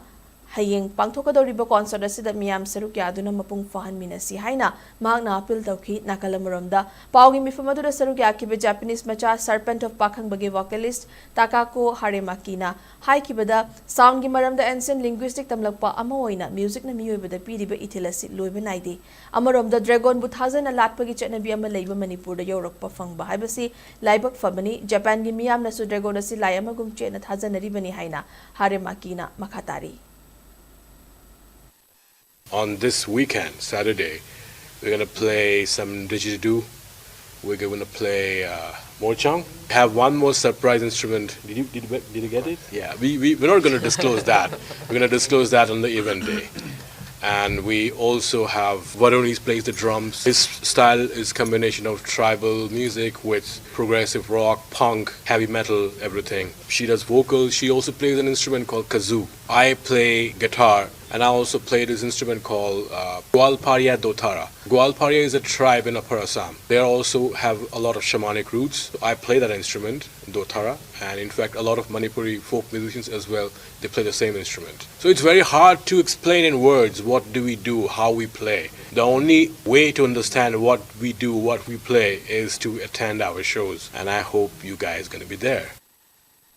ꯍꯌꯦꯡ ꯄꯥꯡꯊꯣꯛꯀꯗꯧꯔꯤꯕ ꯀꯣꯟꯁꯔꯠ ꯑꯁꯤꯗ ꯃꯤꯌꯥꯝ ꯁꯔꯨꯛ ꯌꯥꯗꯨꯅ ꯃꯄꯨꯡ ꯐꯥꯍꯟꯃꯤꯟꯅꯁꯤ ꯍꯥꯏꯅ ꯃꯍꯥꯛꯅ ꯑꯄꯤꯜ ꯇꯧꯈꯤ꯫ ꯅꯥꯀꯜ ꯑꯃꯔꯣꯝꯗ, ꯄꯥꯎꯒꯤ ꯃꯤꯐꯝ ꯑꯗꯨꯗ ꯁꯔꯨꯛ ꯌꯥꯈꯤꯕ ꯖꯄꯥꯅꯤꯁ ꯃꯆꯥ ꯁꯔꯄꯦꯟꯠ ꯑꯣꯐ ꯄꯥꯈꯪꯕꯒꯤ ꯚꯣꯀꯦꯂꯤꯁ꯭ꯠ ꯇꯥꯀꯥꯀꯣ ꯍꯥꯔꯦꯃꯥꯀꯤꯅ ꯍꯥꯏꯈꯤꯕꯗ, ꯁꯥꯎꯟꯒꯤ ꯃꯔꯝꯗ ꯑꯦꯟꯁꯤꯌꯦꯟꯠ ꯂꯤꯡꯒ꯭ꯋꯤꯁ꯭ꯇꯤꯛ ꯇꯝꯂꯛꯄ ꯑꯃ ꯑꯣꯏꯅ ꯃ꯭ꯌꯨꯖꯤꯛꯅ ꯃꯤꯑꯣꯏꯕꯗ ꯄꯤꯔꯤꯕ ꯏꯊꯤꯜ ꯑꯁꯤ ꯂꯣꯏꯕ ꯅꯥꯏꯗꯦ꯫ ꯑꯃꯔꯣꯝꯗ, ꯗ꯭ꯔꯦꯒꯣꯟꯕꯨ ꯊꯥꯖꯅ ꯂꯥꯠꯄꯒꯤ ꯆꯠꯅꯕꯤ ꯑꯃ ꯂꯩꯕ ꯃꯅꯤꯄꯨꯔꯗ ꯌꯧꯔꯛꯄ ꯐꯪꯕ ꯍꯥꯏꯕꯁꯤ ꯂꯥꯏꯕꯛ ꯐꯕꯅꯤ꯫ ꯖꯄꯥꯟꯒꯤ ꯃꯤꯌꯥꯝꯅꯁꯨ ꯗ꯭ꯔꯦꯒꯣꯟ ꯑꯁꯤ ꯂꯥꯏ ꯑꯃꯒꯨꯝ ꯆꯦꯠꯅ ꯊꯥꯖꯅꯔꯤꯕꯅꯤ ꯍꯥꯏꯅ ꯍꯥꯔꯦꯃꯥꯀꯤꯅ ꯃꯈꯥ ꯇꯥꯔꯤ꯫ On this weekend, Saturday, we're gonna play some didgeridoo. We're gonna play uh, morchang. Have one more surprise instrument. Did you did you, did you get it? Yeah. We we we're not gonna disclose that. We're gonna disclose that on the event day. And we also have Varun, he plays the drums. His style is combination of tribal music with progressive rock, punk, heavy metal, everything. She does vocals. She also plays an instrument called kazoo. I play guitar, and I also play this instrument called uh, Gwalparia Dotara. Gwalparia is a tribe in Upper Assam. They also have a lot of shamanic roots. I play that instrument, Dotara, and in fact, a lot of Manipuri folk musicians as well, they play the same instrument. So it's very hard to explain in words what do we do, how we play. The only way to understand what we do, what we play, is to attend our shows, and I hope you guys gonna be there.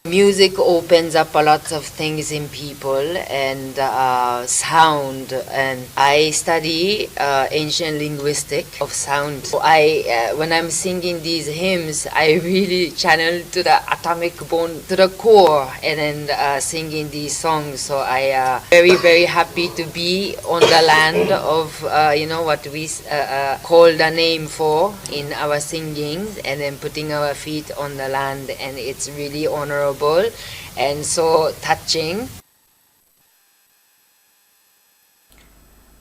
Music opens up a lot of things in people and uh, sound. And I study uh, ancient linguistic of sound. I, uh, when I'm singing these hymns, I really channel to the atomic bone, to the core, and then uh, singing these songs. So I uh, very very happy to be on the land of uh, you know what we uh, uh, call the name for in our singing, and then putting our feet on the land, and it's really honorable and so touching.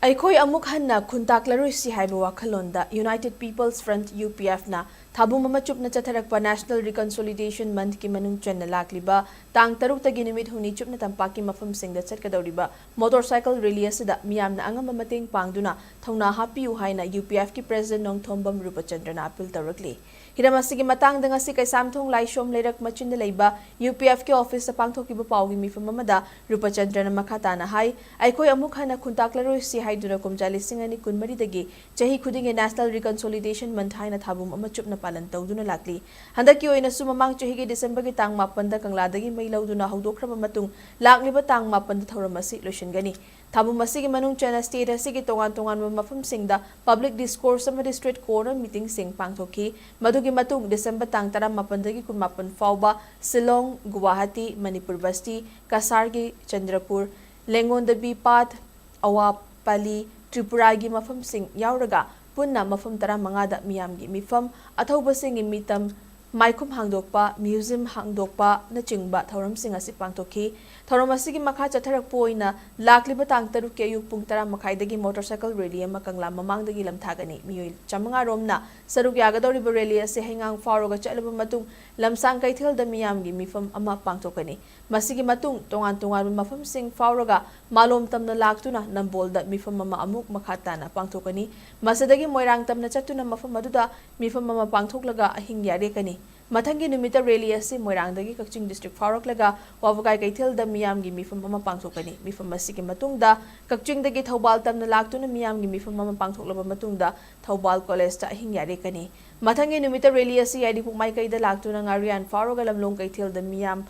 ꯑꯩꯈꯣꯏ ꯑꯃꯨꯛ ꯍꯟꯅ ꯈꯨꯟꯇꯥꯛꯂꯔꯣꯏꯁꯤ ꯍꯥꯏꯕ ꯋꯥꯈꯜꯂꯣꯟꯗ United People's Front, UPFꯅ ꯊꯥꯕꯨꯝ ꯑꯃ ꯆꯨꯞꯅ ꯆꯠꯊꯔꯛꯄ National Reconciliation Monthꯀꯤ ꯃꯅꯨꯡ ꯆꯟꯅ ꯂꯥꯛꯂꯤꯕ ꯇꯥꯡ ꯇꯔꯨꯛꯇꯒꯤ ꯅꯨꯃꯤꯠ ꯍꯨꯝꯅꯤ ꯆꯨꯞꯅ ꯇꯝꯄꯥꯛꯀꯤ ꯃꯐꯝꯁꯤꯡꯗ ꯆꯠꯀꯗꯧꯔꯤꯕ motorcycle rally ꯑꯁꯤꯗ ꯃꯤꯌꯥꯝꯅ ꯑꯉꯝꯕ ꯃꯇꯦꯡ ꯄꯥꯡꯗꯨꯅ ꯊꯧꯅꯥ ꯍꯥꯞꯄꯤꯌꯨ ꯍꯥꯏꯅ UPFꯀꯤ President ꯅꯣꯡꯊꯣꯝꯕꯝ ꯔꯨꯄꯆꯟꯗ꯭ꯔꯅ appeal ꯇꯧꯔꯛꯂꯤ꯫ ꯍꯤꯔꯝ ꯑꯁꯤꯒꯤ ꯃꯇꯥꯡꯗ ꯉꯁꯤ ꯀꯩꯁꯥꯝꯊꯣꯡ ꯂꯥꯏꯁꯣꯝ ꯂꯩꯔꯛ ꯃꯆꯤꯟꯗ ꯂꯩꯕ UPFꯀꯤ officeꯇ ꯄꯥꯡꯊꯣꯛꯈꯤꯕ ꯄꯥꯎꯒꯤ ꯃꯤꯐꯝ ꯑꯃꯗ ꯔꯨꯄꯆꯟꯗ꯭ꯔꯅ ꯃꯈꯥ ꯇꯥꯅ ꯍꯥꯏ, ꯑꯩꯈꯣꯏ ꯑꯃꯨꯛ ꯍꯟꯅ ꯈꯨꯟꯇꯥꯛꯂꯔꯣꯏꯁꯤ ꯍꯥꯏꯗꯨꯅ ꯀꯨꯝꯖꯥ ꯂꯤꯁꯤꯡ ꯑꯅꯤ ꯀꯨꯟꯃꯔꯤꯗꯒꯤ ꯆꯍꯤ ꯈꯨꯗꯤꯡꯒꯤ National Reconciliation Month ꯍꯥꯏꯅ ꯊꯥꯕꯨꯝ ꯑꯃ ꯆꯨꯞꯅ ꯄꯥꯂꯟ ꯇꯧꯗꯨꯅ ꯂꯥꯛꯂꯤ꯫ ꯍꯟꯗꯛꯀꯤ ꯑꯣꯏꯅꯁꯨ ꯃꯃꯥꯡ ꯆꯍꯤꯒꯤ ꯗꯤꯁꯦꯝꯕꯔꯒꯤ ꯇꯥꯡ ꯃꯥꯄꯟꯗ ꯀꯪꯂꯥꯗꯒꯤ ꯃꯩ ꯂꯧꯗꯨꯅ ꯍꯧꯗꯣꯛꯈ꯭ꯔꯕ ꯃꯇꯨꯡ ꯂꯥꯛꯂꯤꯕ ꯇꯥꯡ ꯃꯥꯄꯟꯗ ꯊꯧꯔꯝ ꯑꯁꯤ ꯂꯣꯏꯁꯤꯟꯒꯅꯤ꯫ ꯊꯥꯕꯨꯝ ꯑꯁꯤꯒꯤ ꯃꯅꯨꯡ ꯆꯟꯅ state ꯑꯁꯤꯒꯤ ꯇꯣꯉꯥꯟ ꯇꯣꯉꯥꯟꯕ ꯃꯐꯝꯁꯤꯡꯗ public discourse ꯑꯃꯗꯤ street corner meetingꯁꯤꯡ ꯄꯥꯡꯊꯣꯛꯈꯤ꯫ ꯃꯗꯨꯒꯤ ꯃꯇꯨꯡ ꯗꯤꯁꯦꯝꯕꯔ ꯇꯥꯡ ꯇꯔꯥꯃꯥꯄꯟꯗꯒꯤ ꯀꯨꯟꯃꯥꯄꯟ ꯐꯥꯎꯕ ꯁꯤꯂꯣꯡ, ꯒꯨꯋꯥꯍꯥꯇꯤ, ꯃꯅꯤꯄꯨꯔ ꯕꯁꯇꯤ, ꯀꯁꯥꯔꯒꯤ ꯆꯟꯗ꯭ꯔꯄꯨꯔ, ꯂꯦꯡꯉꯣꯟꯗꯕꯤ ꯄꯥꯠ, ꯑꯋꯥꯄꯥꯂꯤ, ꯇ꯭ꯔꯤꯄꯨꯔꯥꯒꯤ ꯃꯐꯝꯁꯤꯡ ꯌꯥꯎꯔꯒ ꯄꯨꯟꯅ ꯃꯐꯝ ꯇꯔꯥꯃꯉꯥꯗ ꯃꯤꯌꯥꯝꯒꯤ ꯃꯤꯐꯝ, ꯑꯊꯧꯕꯁꯤꯡꯒꯤ ꯃꯤꯇꯝ, ꯃꯥꯏꯈꯨꯝ ꯍꯥꯡꯗꯣꯛꯄ, museum ꯍꯥꯡꯗꯣꯛꯄꯅꯆꯤꯡꯕ ꯊꯧꯔꯝꯁꯤꯡ ꯑꯁꯤ ꯄꯥꯡꯊꯣꯛꯈꯤ꯫ ꯊꯧꯔꯝ ꯑꯁꯤꯒꯤ ꯃꯈꯥ ꯆꯠꯊꯔꯛꯄ ꯑꯣꯏꯅ ꯂꯥꯛꯂꯤꯕ ꯇꯥꯡ ꯇꯔꯨꯛꯀꯤ ꯑꯌꯨꯛ ꯄꯨꯡ ꯇꯔꯥ ꯃꯈꯥꯏꯗꯒꯤ motorcycle rally ꯑꯃ ꯀꯪꯂꯥ ꯃꯃꯥꯡꯗꯒꯤ ꯂꯝꯊꯥꯒꯅꯤ꯫ ꯃꯤꯑꯣꯏ ꯆꯥꯃꯉꯥ ꯔꯣꯝꯅ ꯁꯔꯨꯛ ꯌꯥꯒꯗꯧꯔꯤꯕ rally ꯑꯁꯤ ꯍꯩꯉꯥꯡ ꯐꯥꯎꯔꯒ ꯆꯠꯂꯕ ꯃꯇꯨꯡ ꯂꯝꯁꯥꯡ ꯀꯩꯊꯦꯜꯗ ꯃꯤꯌꯥꯝꯒꯤ ꯃꯤꯐꯝ ꯑꯃ ꯄꯥꯡꯊꯣꯛꯀꯅꯤ꯫ ꯃꯁꯤꯒꯤ ꯃꯇꯨꯡ ꯇꯣꯉꯥꯟ ꯇꯣꯉꯥꯟꯕ ꯃꯐꯝꯁꯤꯡ ꯐꯥꯎꯔꯒ ꯃꯥꯂꯣꯝ ꯇꯝꯅ ꯂꯥꯛꯇꯨꯅ ꯅꯝꯕꯣꯜꯗ ꯃꯤꯐꯝ ꯑꯃ ꯑꯃꯨꯛ ꯃꯈꯥ ꯇꯥꯅ ꯄꯥꯡꯊꯣꯛꯀꯅꯤ꯫ ꯃꯁꯤꯗꯒꯤ ꯃꯣꯏꯔꯥꯡ ꯇꯝꯅ ꯆꯠꯇꯨꯅ ꯃꯐꯝ ꯑꯗꯨꯗ ꯃꯤꯐꯝ ꯑꯃ ꯄꯥꯡꯊꯣꯛꯂꯒ ꯑꯍꯤꯡ ꯌꯥꯔꯦꯛꯀꯅꯤ꯫ ꯃꯊꯪꯒꯤ ꯅꯨꯃꯤꯠꯇ rally ꯑꯁꯤ ꯃꯣꯏꯔꯥꯡꯗꯒꯤ ꯀꯛꯆꯤꯡ district ꯐꯥꯎꯔꯛꯂꯒ ꯋꯥꯕꯒꯥꯏ ꯀꯩꯊꯦꯜꯗ ꯃꯤꯌꯥꯝꯒꯤ ꯃꯤꯐꯝ ꯑꯃ ꯄꯥꯡꯊꯣꯛꯀꯅꯤ꯫ ꯃꯤꯐꯝ ꯑꯁꯤꯒꯤ ꯃꯇꯨꯡꯗ ꯀꯛꯆꯤꯡꯗꯒꯤ ꯊꯧꯕꯥꯜ ꯇꯝꯅ ꯂꯥꯛꯇꯨꯅ ꯃꯤꯌꯥꯝꯒꯤ ꯃꯤꯐꯝ ꯑꯃ ꯄꯥꯡꯊꯣꯛꯂꯕ ꯃꯇꯨꯡꯗ ꯊꯧꯕꯥꯜ collegeꯇ ꯑꯍꯤꯡ ꯌꯥꯔꯦꯛꯀꯅꯤ꯫ ꯃꯊꯪꯒꯤ ꯅꯨꯃꯤꯠꯇ rally ꯑꯁꯤ ꯌꯥꯏꯔꯤꯄꯣꯛ ꯃꯥꯏꯀꯩꯗ ꯂꯥꯛꯇꯨꯅ ꯉꯥꯔꯤꯌꯥꯟ ꯐꯥꯎꯔꯒ ꯂꯝꯂꯣꯡ ꯀꯩꯊꯦꯜꯗ ꯃꯤꯌꯥꯝ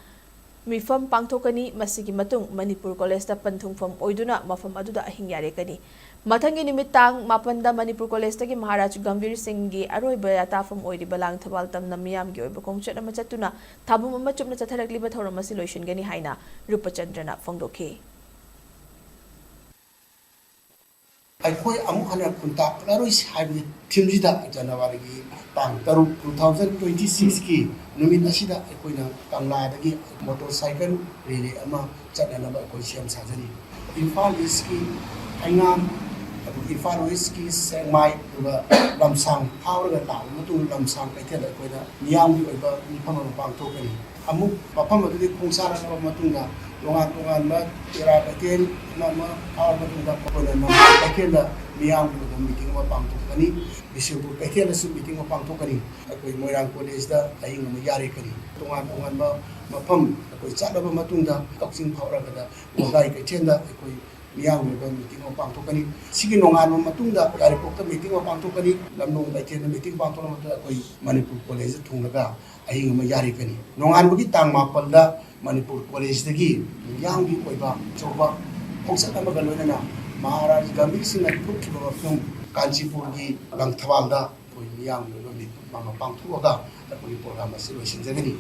ꯃꯤꯐꯝ ꯄꯥꯡꯊꯣꯛꯀꯅꯤ꯫ ꯃꯁꯤꯒꯤ ꯃꯇꯨꯡ ꯃꯅꯤꯄꯨꯔ collegeꯇ ꯄꯟꯊꯨꯡꯐꯝ ꯑꯣꯏꯗꯨꯅ ꯃꯐꯝ ꯑꯗꯨꯗ ꯑꯍꯤꯡ ꯌꯥꯔꯦꯛꯀꯅꯤ꯫ ꯃꯊꯪꯒꯤ ꯅꯨꯃꯤꯠ ꯇꯥꯡ ꯃꯥꯄꯟꯗ ꯃꯅꯤꯄꯨꯔ collegeꯇꯒꯤ ꯃꯍꯥꯔꯥꯖ ꯒꯝꯚꯤꯔ ꯁꯤꯡꯒꯤ ꯑꯔꯣꯏꯕ ꯌꯥꯇꯥꯐꯝ ꯑꯣꯏꯔꯤꯕ ꯂꯥꯡꯊꯕꯥꯜ ꯇꯝꯅ ꯃꯤꯌꯥꯝꯒꯤ ꯑꯣꯏꯕ ꯈꯣꯡꯆꯠ ꯑꯃ ꯆꯠꯇꯨꯅ ꯊꯥꯕꯨꯝ ꯑꯃ ꯆꯨꯞꯅ ꯆꯠꯊꯔꯛꯂꯤꯕ ꯊꯧꯔꯝ ꯑꯁꯤ ꯂꯣꯏꯁꯤꯟꯒꯅꯤ ꯍꯥꯏꯅ ꯔꯨꯄꯆꯟꯗ꯭ꯔꯅ ꯐꯣꯡꯗꯣꯛꯈꯤ꯫ ꯑꯩꯈꯣꯏ ꯑꯃꯨꯛ ꯍꯟꯅ ꯈꯨꯟꯇꯥꯛꯂꯔꯣꯏꯁꯤ ꯍꯥꯏꯕꯒꯤ themeꯁꯤꯗ ꯖꯅꯋꯥꯔꯤꯒꯤ ꯇꯥꯡ ꯇꯔꯨꯛ, two thousand twenty sixꯀꯤ ꯅꯨꯃꯤꯠ ꯑꯁꯤꯗ ꯑꯩꯈꯣꯏꯅ ꯀꯪꯂꯥꯗꯒꯤ motorcycle rally ꯑꯃ ꯆꯠꯅꯅꯕ ꯑꯩꯈꯣꯏ ꯁꯦꯝ ꯁꯥꯖꯔꯤ꯫ ꯏꯝꯐꯥꯜ Eastꯀꯤ ꯍꯩꯉꯥꯡ, ꯑꯗꯨꯒ ꯏꯝꯐꯥꯜ ꯋꯦꯁꯀꯤ ꯁꯦꯛꯃꯥꯏ, ꯑꯗꯨꯒ ꯂꯝꯁꯥꯡ ꯐꯥꯎꯔꯒ ꯇꯥꯕ ꯃꯇꯨꯡꯗ ꯂꯝꯁꯥꯡ ꯀꯩꯊꯦꯜꯗ ꯑꯩꯈꯣꯏꯅ ꯃꯤꯌꯥꯝꯒꯤ ꯑꯣꯏꯕ ꯃꯤꯐꯝ ꯑꯃ ꯄꯥꯡꯊꯣꯛꯀꯅꯤ꯫ ꯑꯃꯨꯛ ꯃꯐꯝ ꯑꯗꯨꯗꯒꯤ ꯈꯣꯡꯁꯥꯟꯅꯔꯕ ꯃꯇꯨꯡꯗ ꯇꯣꯉꯥꯟ ꯇꯣꯉꯥꯟꯕ ꯇꯦꯔꯥ ꯀꯩꯊꯦꯜ ꯑꯃ ꯑꯃ ꯐꯥꯎꯔꯕ ꯃꯇꯨꯡꯗ ꯑꯩꯈꯣꯏꯅ ꯅꯝꯕꯣꯜ ꯀꯩꯊꯦꯜꯗ ꯃꯤꯌꯥꯝꯒꯤ ꯑꯣꯏꯕ ꯃꯤꯇꯤꯡ ꯑꯃ ꯄꯥꯡꯊꯣꯛꯀꯅꯤ꯫ ꯕꯤꯁꯦꯝꯄꯨꯔ ꯀꯩꯊꯦꯜꯗꯁꯨ ꯃꯤꯇꯤꯡ ꯑꯃ ꯄꯥꯡꯊꯣꯛꯀꯅꯤ꯫ ꯑꯩꯈꯣꯏ ꯃꯣꯏꯔꯥꯡ ꯀꯣꯂꯦꯖꯇ ꯑꯍꯤꯡ ꯑꯃ ꯌꯥꯔꯦꯛꯀꯅꯤ꯫ ꯇꯣꯉꯥꯟ ꯇꯣꯉꯥꯟꯕ ꯃꯐꯝ ꯑꯩꯈꯣꯏ ꯆꯠꯂꯕ ꯃꯇꯨꯡꯗ ꯀꯛꯆꯤꯡ ꯐꯥꯎꯔꯒꯗ ꯋꯥꯕꯒꯥꯏ ꯀꯩꯊꯦꯜꯗ ꯑꯩꯈꯣꯏ ꯃꯤꯌꯥꯝꯒꯤ ꯑꯣꯏꯕ ꯃꯤꯇꯤꯡ ꯑꯃ ꯄꯥꯡꯊꯣꯛꯀꯅꯤ꯫ ꯁꯤꯒꯤ ꯅꯣꯡꯉꯥꯟꯕ ꯃꯇꯨꯡꯗ ꯌꯥꯏꯔꯤꯄꯣꯛꯇ ꯃꯤꯇꯤꯡ ꯑꯃ ꯄꯥꯡꯊꯣꯛꯀꯅꯤ꯫ ꯂꯝꯂꯣꯡ ꯀꯩꯊꯦꯜꯗ ꯃꯤꯇꯤꯡ ꯄꯥꯡꯊꯣꯛꯂꯕ ꯃꯇꯨꯡꯗ ꯑꯩꯈꯣꯏ ꯃꯅꯤꯄꯨꯔ ꯀꯣꯂꯦꯖꯇ ꯊꯨꯡꯂꯒ ꯑꯍꯤꯡ ꯑꯃ ꯌꯥꯔꯦꯛꯀꯅꯤ꯫ ꯅꯣꯡꯉꯥꯟꯕꯒꯤ ꯇꯥꯡ ꯃꯥꯄꯜꯗ ꯃꯅꯤꯄꯨꯔ ꯀꯣꯂꯦꯖꯇꯒꯤ ꯃꯤꯌꯥꯝꯒꯤ ꯑꯣꯏꯕ ꯑꯆꯧꯕ ꯈꯣꯡꯆꯠ ꯑꯃꯒ ꯂꯣꯏꯅꯅ ꯃꯍꯥꯔꯥꯖ ꯒꯝꯚꯤꯔ ꯁꯤꯡꯅ ꯊꯣꯛꯈꯤꯕ ꯃꯐꯝ ꯀꯥꯟꯆꯤꯄꯨꯔꯒꯤ ꯂꯪꯊꯕꯥꯜꯗ ꯑꯩꯈꯣꯏ ꯃꯤꯌꯥꯝꯒꯤ ꯑꯣꯏꯕ ꯃꯤꯐꯝ ꯑꯃ ꯄꯥꯡꯊꯣꯛꯑꯒ ꯑꯩꯈꯣꯏꯒꯤ ꯄ꯭ꯔꯣꯒ꯭ꯔꯥꯝ ꯑꯁꯤ ꯂꯣꯏꯁꯤꯟꯖꯒꯅꯤ꯫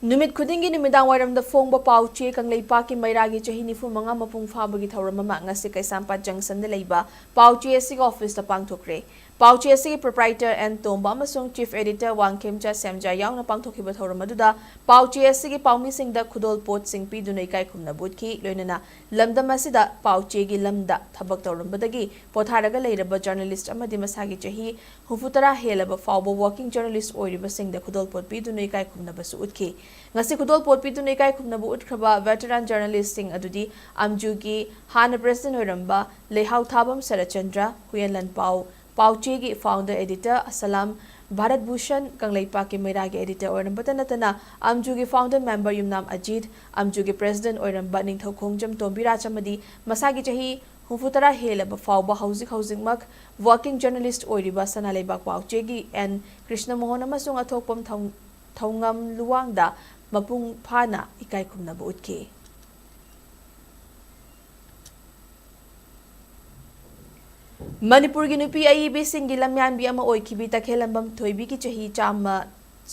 ꯅꯨꯃꯤꯠ ꯈꯨꯗꯤꯡꯒꯤ ꯅꯨꯃꯤꯗꯥꯡ ꯋꯥꯏꯔꯝꯗ ꯐꯣꯡꯕ ꯄꯥꯎ ꯆꯦ ꯀꯪꯂꯩꯄꯥꯛꯀꯤ ꯃꯩꯔꯥꯒꯤ ꯆꯍꯤ ꯅꯤꯐꯨ ꯃꯉꯥ ꯃꯄꯨꯡ ꯐꯥꯕꯒꯤ ꯊꯧꯔꯝ ꯑꯃ ꯉꯁꯤ ꯀꯩꯁꯥꯝꯄꯥꯠ ꯖꯪꯁꯟꯗ ꯂꯩꯕ ꯄꯥꯎ ꯆꯦ ꯑꯁꯤꯒꯤ ꯑꯣꯐꯤꯁꯇ ꯄꯥꯡꯊꯣꯛꯈ꯭ꯔꯦ꯫ ꯄꯥꯎ ꯆꯦ ꯑꯁꯤꯒꯤ ꯄ꯭ꯔꯣꯄ꯭ꯔꯥꯏꯇꯔ ꯑꯦꯟ ꯇꯣꯝꯕ ꯑꯃꯁꯨꯡ ꯆꯤꯐ ꯑꯦꯗꯤꯇꯔ ꯋꯥꯡꯈꯦꯝꯆꯥ ꯁꯦꯝꯖꯥ ꯌꯥꯎꯅ ꯄꯥꯡꯊꯣꯛꯈꯤꯕ ꯊꯧꯔꯝ ꯑꯗꯨꯗ ꯄꯥꯎ ꯆꯦ ꯑꯁꯤꯒꯤ ꯄꯥꯎꯃꯤꯁꯤꯡꯗ ꯈꯨꯗꯣꯜ ꯄꯣꯠꯁꯤꯡ ꯄꯤꯗꯨꯅ ꯏꯀꯥꯏ ꯈꯨꯝꯅꯕ ꯎꯠꯈꯤ꯫ ꯂꯣꯏꯅꯅ ꯂꯝꯗꯝ ꯑꯁꯤꯗ ꯄꯥꯎ ꯆꯦꯒꯤ ꯂꯝꯗ ꯊꯕꯛ ꯇꯧꯔꯝꯕꯗꯒꯤ ꯄꯣꯊꯥꯔꯒ ꯂꯩꯔꯕ ꯖꯔꯅꯦꯂꯤꯁ꯭ꯠ ꯑꯃꯗꯤ ꯃꯁꯥꯒꯤ ꯆꯍꯤ ꯍꯨꯝꯐꯨꯇꯔꯥ ꯍꯦꯜꯂꯕ ꯐꯥꯎꯕ ꯋꯥꯔꯀꯤꯡ ꯖꯔꯅꯦꯂꯤꯁ꯭ꯠ ꯑꯣꯏꯔꯤꯕꯁꯤꯡꯗ ꯈꯨꯗꯣꯜꯄꯣꯠ ꯄꯤꯗꯨꯅ ꯏꯀꯥꯏ ꯈꯨꯝꯅꯕꯁꯨ ꯎꯠꯈꯤ꯫ ꯉꯁꯤ ꯈꯨꯗꯣꯜꯄꯣꯠ ꯄꯤꯗꯨꯅ ꯏꯀꯥꯏ ꯈꯨꯝꯅꯕ ꯎꯠꯈ꯭ꯔꯕ ꯚꯦꯇꯔꯥꯟ ꯖꯔꯅꯦꯂꯤꯁ꯭ꯠꯁꯤꯡ ꯑꯗꯨꯗꯤ ꯑꯝꯖꯨꯒꯤ ꯍꯥꯟꯅ ꯄ꯭ꯔꯦꯁꯤꯗꯦꯟꯠ ꯑꯣꯏꯔꯝꯕ ꯂꯩꯍꯥꯎꯊꯥꯕꯝ ꯁꯔꯠꯆꯟꯗ꯭ꯔ, ꯍꯨꯌꯦꯟ ꯂꯟꯄꯥꯎ, ꯄꯥꯎꯆꯦꯒꯤ ꯐꯥꯎꯟꯗꯔ ꯑꯦꯗꯤꯇꯔ ꯑꯁꯂꯥꯝ ꯚꯥꯔꯠ ꯚꯨꯁꯟ, ꯀꯪꯂꯩꯄꯥꯛꯀꯤ ꯃꯩꯔꯥꯒꯤ ꯑꯦꯗꯤꯇꯔ ꯑꯣꯏꯔꯝꯕꯇ ꯅꯠꯇꯅ ꯑꯝꯖꯨꯒꯤ ꯐꯥꯎꯟꯗꯔ ꯃꯦꯝꯕꯔ ꯌꯨꯝꯅꯥꯝ ꯑꯖꯤꯠ, ꯑꯝꯖꯨꯒꯤ ꯄ꯭ꯔꯦꯁꯤꯗꯦꯟꯠ ꯑꯣꯏꯔꯝꯕ ꯅꯤꯡꯊꯧꯈꯣꯡꯖꯝ ꯇꯣꯝꯕꯤꯔꯥꯖ ꯑꯃꯗꯤ ꯃꯁꯥꯒꯤ ꯆꯍꯤ ꯍꯨꯝꯐꯨꯇꯔꯥ ꯍꯦꯜꯂꯕ ꯐꯥꯎꯕ ꯍꯧꯖꯤꯛ ꯍꯧꯖꯤꯛꯃꯛ ꯋꯥꯔꯀꯤꯡ ꯖꯔꯅꯦꯂꯤꯁ꯭ꯠ ꯑꯣꯏꯔꯤꯕ ꯁꯅꯥ ꯂꯩꯕꯥꯛ ꯄꯥꯎꯆꯦꯒꯤ ꯑꯦꯟ ꯀ꯭ꯔꯤꯁꯅꯃꯣꯍꯟ ꯑꯃꯁꯨꯡ ꯑꯊꯣꯛꯄꯝ ꯊꯧ-, ꯊꯧꯉꯝ ꯂꯨꯋꯥꯡꯗ ꯃꯄꯨꯡ ꯐꯥꯅ ꯏꯀꯥꯏ ꯈꯨꯝꯅꯕ ꯎꯠꯈꯤ꯫ ꯃꯅꯤꯄꯨꯔꯒꯤ ꯅꯨꯄꯤ ꯑꯏꯕꯤꯁꯤꯡꯒꯤ ꯂꯝꯌꯥꯟꯕꯤ ꯑꯃ ꯑꯣꯏꯈꯤꯕꯤ ꯇꯈꯦꯜꯂꯝꯕꯝ ꯊꯣꯏꯕꯤꯒꯤ ꯆꯍꯤ ꯆꯥꯝꯃ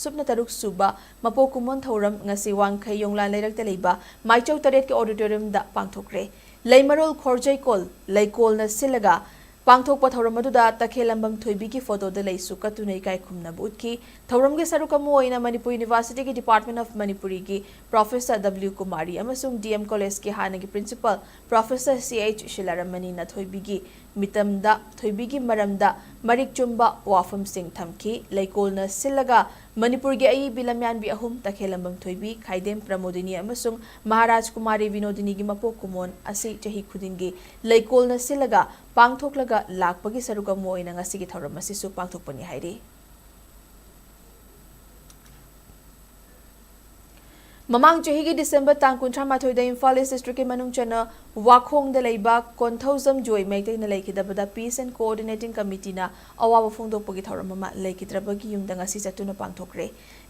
ꯁꯨꯞꯅ ꯇꯔꯨꯛ ꯁꯨꯕ ꯃꯄꯣꯛ ꯀꯨꯝꯑꯣꯟ ꯊꯧꯔꯝ ꯉꯁꯤ ꯋꯥꯡꯈꯩ ꯌꯣꯡꯂꯥ ꯂꯩꯔꯛꯇ ꯂꯩꯕ ꯃꯥꯏꯆꯧ ꯇꯔꯦꯠꯀꯤ ꯑꯣꯗꯤꯇꯣꯔꯤꯌꯝꯗ ꯄꯥꯡꯊꯣꯛꯈ꯭ꯔꯦ꯫ ꯂꯩꯃꯔꯣꯜ ꯈꯣꯔꯖꯩꯀꯣꯜ ꯂꯩꯀꯣꯜꯅ ꯁꯤꯜꯂꯒ ꯄꯥꯡꯊꯣꯛꯄ ꯊꯧꯔꯝ ꯑꯗꯨꯗ ꯇꯈꯦꯜꯂꯝꯕꯝ ꯊꯣꯏꯕꯤꯒꯤ ꯐꯣꯇꯣꯗ ꯂꯩꯁꯨ ꯀꯠꯇꯨꯅ ꯏꯀꯥꯏ ꯈꯨꯝꯅꯕ ꯎꯠꯈꯤ꯫ ꯊꯧꯔꯝꯒꯤ ꯁꯔꯨꯛ ꯑꯃ ꯑꯣꯏꯅ ꯃꯅꯤꯄꯨꯔ ꯌꯨꯅꯤꯚꯔꯁꯤꯇꯤꯒꯤ ꯗꯤꯄꯥꯔꯠꯃꯦꯟ ꯑꯣꯐ ꯃꯅꯤꯄꯨꯔꯤꯒꯤ ꯄ꯭ꯔꯣꯐꯦꯁꯔ ꯗꯕ꯭ꯂꯤꯎ ꯀꯨꯃꯥꯔꯤ ꯑꯃꯁꯨꯡ ꯗꯤ ꯑꯦꯝ ꯀꯣꯂꯦꯖꯀꯤ ꯍꯥꯟꯅꯒꯤ ꯄ꯭ꯔꯤꯟꯁꯤꯄꯥꯜ ꯄ꯭ꯔꯣꯐꯦꯁꯔ ꯁꯤ ꯑꯩꯆ ꯁꯤꯂꯥꯔꯥꯃꯅꯤꯅ ꯊꯣꯏꯕꯤꯒꯤ ꯃꯤꯇꯝꯗ, ꯊꯣꯏꯕꯤꯒꯤ ꯃꯔꯝꯗ ꯃꯔꯤꯛ ꯆꯨꯝꯕ ꯋꯥꯐꯝꯁꯤꯡ ꯊꯝꯈꯤ꯫ ꯂꯩꯀꯣꯜꯅ ꯁꯤꯜꯂꯒ ꯃꯅꯤꯄꯨꯔꯒꯤ ꯑꯏꯕꯤ ꯂꯝꯌꯥꯟꯕꯤ ꯑꯍꯨꯝ, ꯇꯈꯦꯜꯂꯝꯕꯝ ꯊꯣꯏꯕꯤ, ꯈꯥꯏꯗꯦꯝ ꯄ꯭ꯔꯃꯣꯗꯤꯅꯤ ꯑꯃꯁꯨꯡ ꯃꯍꯥꯔꯥꯖ ꯀꯨꯃꯥꯔꯤ ꯕꯤꯅꯣꯗꯤꯅꯤꯒꯤ ꯃꯄꯣꯛ ꯀꯨꯝꯑꯣꯟ ꯑꯁꯤ ꯆꯍꯤ ꯈꯨꯗꯤꯡꯒꯤ ꯂꯩꯀꯣꯜꯅ ꯁꯤꯜꯂꯒ ꯄꯥꯡꯊꯣꯛꯂꯒ ꯂꯥꯛꯄꯒꯤ ꯁꯔꯨꯛ ꯑꯃ ꯑꯣꯏꯅ ꯉꯁꯤꯒꯤ ꯊꯧꯔꯝ ꯑꯁꯤꯁꯨ ꯄꯥꯡꯊꯣꯛꯄꯅꯤ ꯍꯥꯏꯔꯤ꯫ ꯃꯃꯥꯡ ꯆꯍꯤꯒꯤ ꯗꯤꯁꯦꯝꯕꯔ ꯇꯥꯡ ꯀꯨꯟꯊ꯭ꯔꯥ ꯃꯥꯊꯣꯏꯗ ꯏꯝꯐꯥꯜ ꯏꯁ ꯗꯤꯁꯇ꯭ꯔꯤꯛꯀꯤ ꯃꯅꯨꯡ ꯆꯟꯅ ꯋꯥꯈꯣꯡꯗ ꯂꯩꯕ ꯀꯣꯟꯊꯧꯖꯝ ꯖꯣꯏ ꯃꯩꯇꯩꯅ ꯂꯩꯈꯤꯗꯕꯗ Peace and Coordinating Committeeꯅ ꯑꯋꯥꯕ ꯐꯣꯡꯗꯣꯛꯄꯒꯤ ꯊꯧꯔꯝ ꯑꯃ ꯂꯩꯈꯤꯗ꯭ꯔꯕꯒꯤ ꯌꯨꯝꯗ ꯉꯁꯤ ꯆꯠꯇꯨꯅ ꯄꯥꯡꯊꯣꯛꯈ꯭ꯔꯦ꯫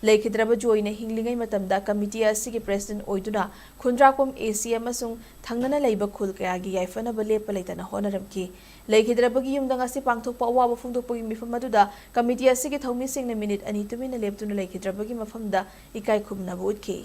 ꯂꯩꯈꯤꯗ꯭ꯔꯕ ꯖꯣꯏꯅ ꯍꯤꯡꯂꯤꯉꯩ ꯃꯇꯝꯗ ꯀꯃꯤꯇꯤ ꯑꯁꯤꯒꯤ ꯄ꯭ꯔꯦꯁꯤꯗꯦꯟꯠ ꯑꯣꯏꯗꯨꯅ ꯈꯨꯟꯗ꯭ꯔꯥꯛꯄꯝ ꯑꯦ ꯁꯤ ꯑꯃꯁꯨꯡ ꯊꯪꯅꯅ ꯂꯩꯕ ꯈꯨꯜ ꯀꯌꯥꯒꯤ ꯌꯥꯏꯐꯅꯕ ꯂꯦꯞꯄ ꯂꯩꯇꯅ ꯍꯣꯠꯅꯔꯝꯈꯤ꯫ ꯂꯩꯈꯤꯗ꯭ꯔꯕꯒꯤ ꯌꯨꯝꯗ ꯉꯁꯤ ꯄꯥꯡꯊꯣꯛꯄ ꯑꯋꯥꯕ ꯐꯣꯡꯗꯣꯛꯄꯒꯤ ꯃꯤꯐꯝ ꯑꯗꯨꯗ ꯀꯃꯤꯇꯤ ꯑꯁꯤꯒꯤ ꯊꯧꯃꯤꯁꯤꯡꯅ ꯃꯤꯅꯤꯠ ꯑꯅꯤ ꯇꯨꯃꯤꯟꯅ ꯂꯦꯞꯇꯨꯅ ꯂꯩꯈꯤꯗ꯭ꯔꯕꯒꯤ ꯃꯐꯝꯗ ꯏꯀꯥꯏ ꯈꯨꯝꯅꯕ ꯎꯠꯈꯤ꯫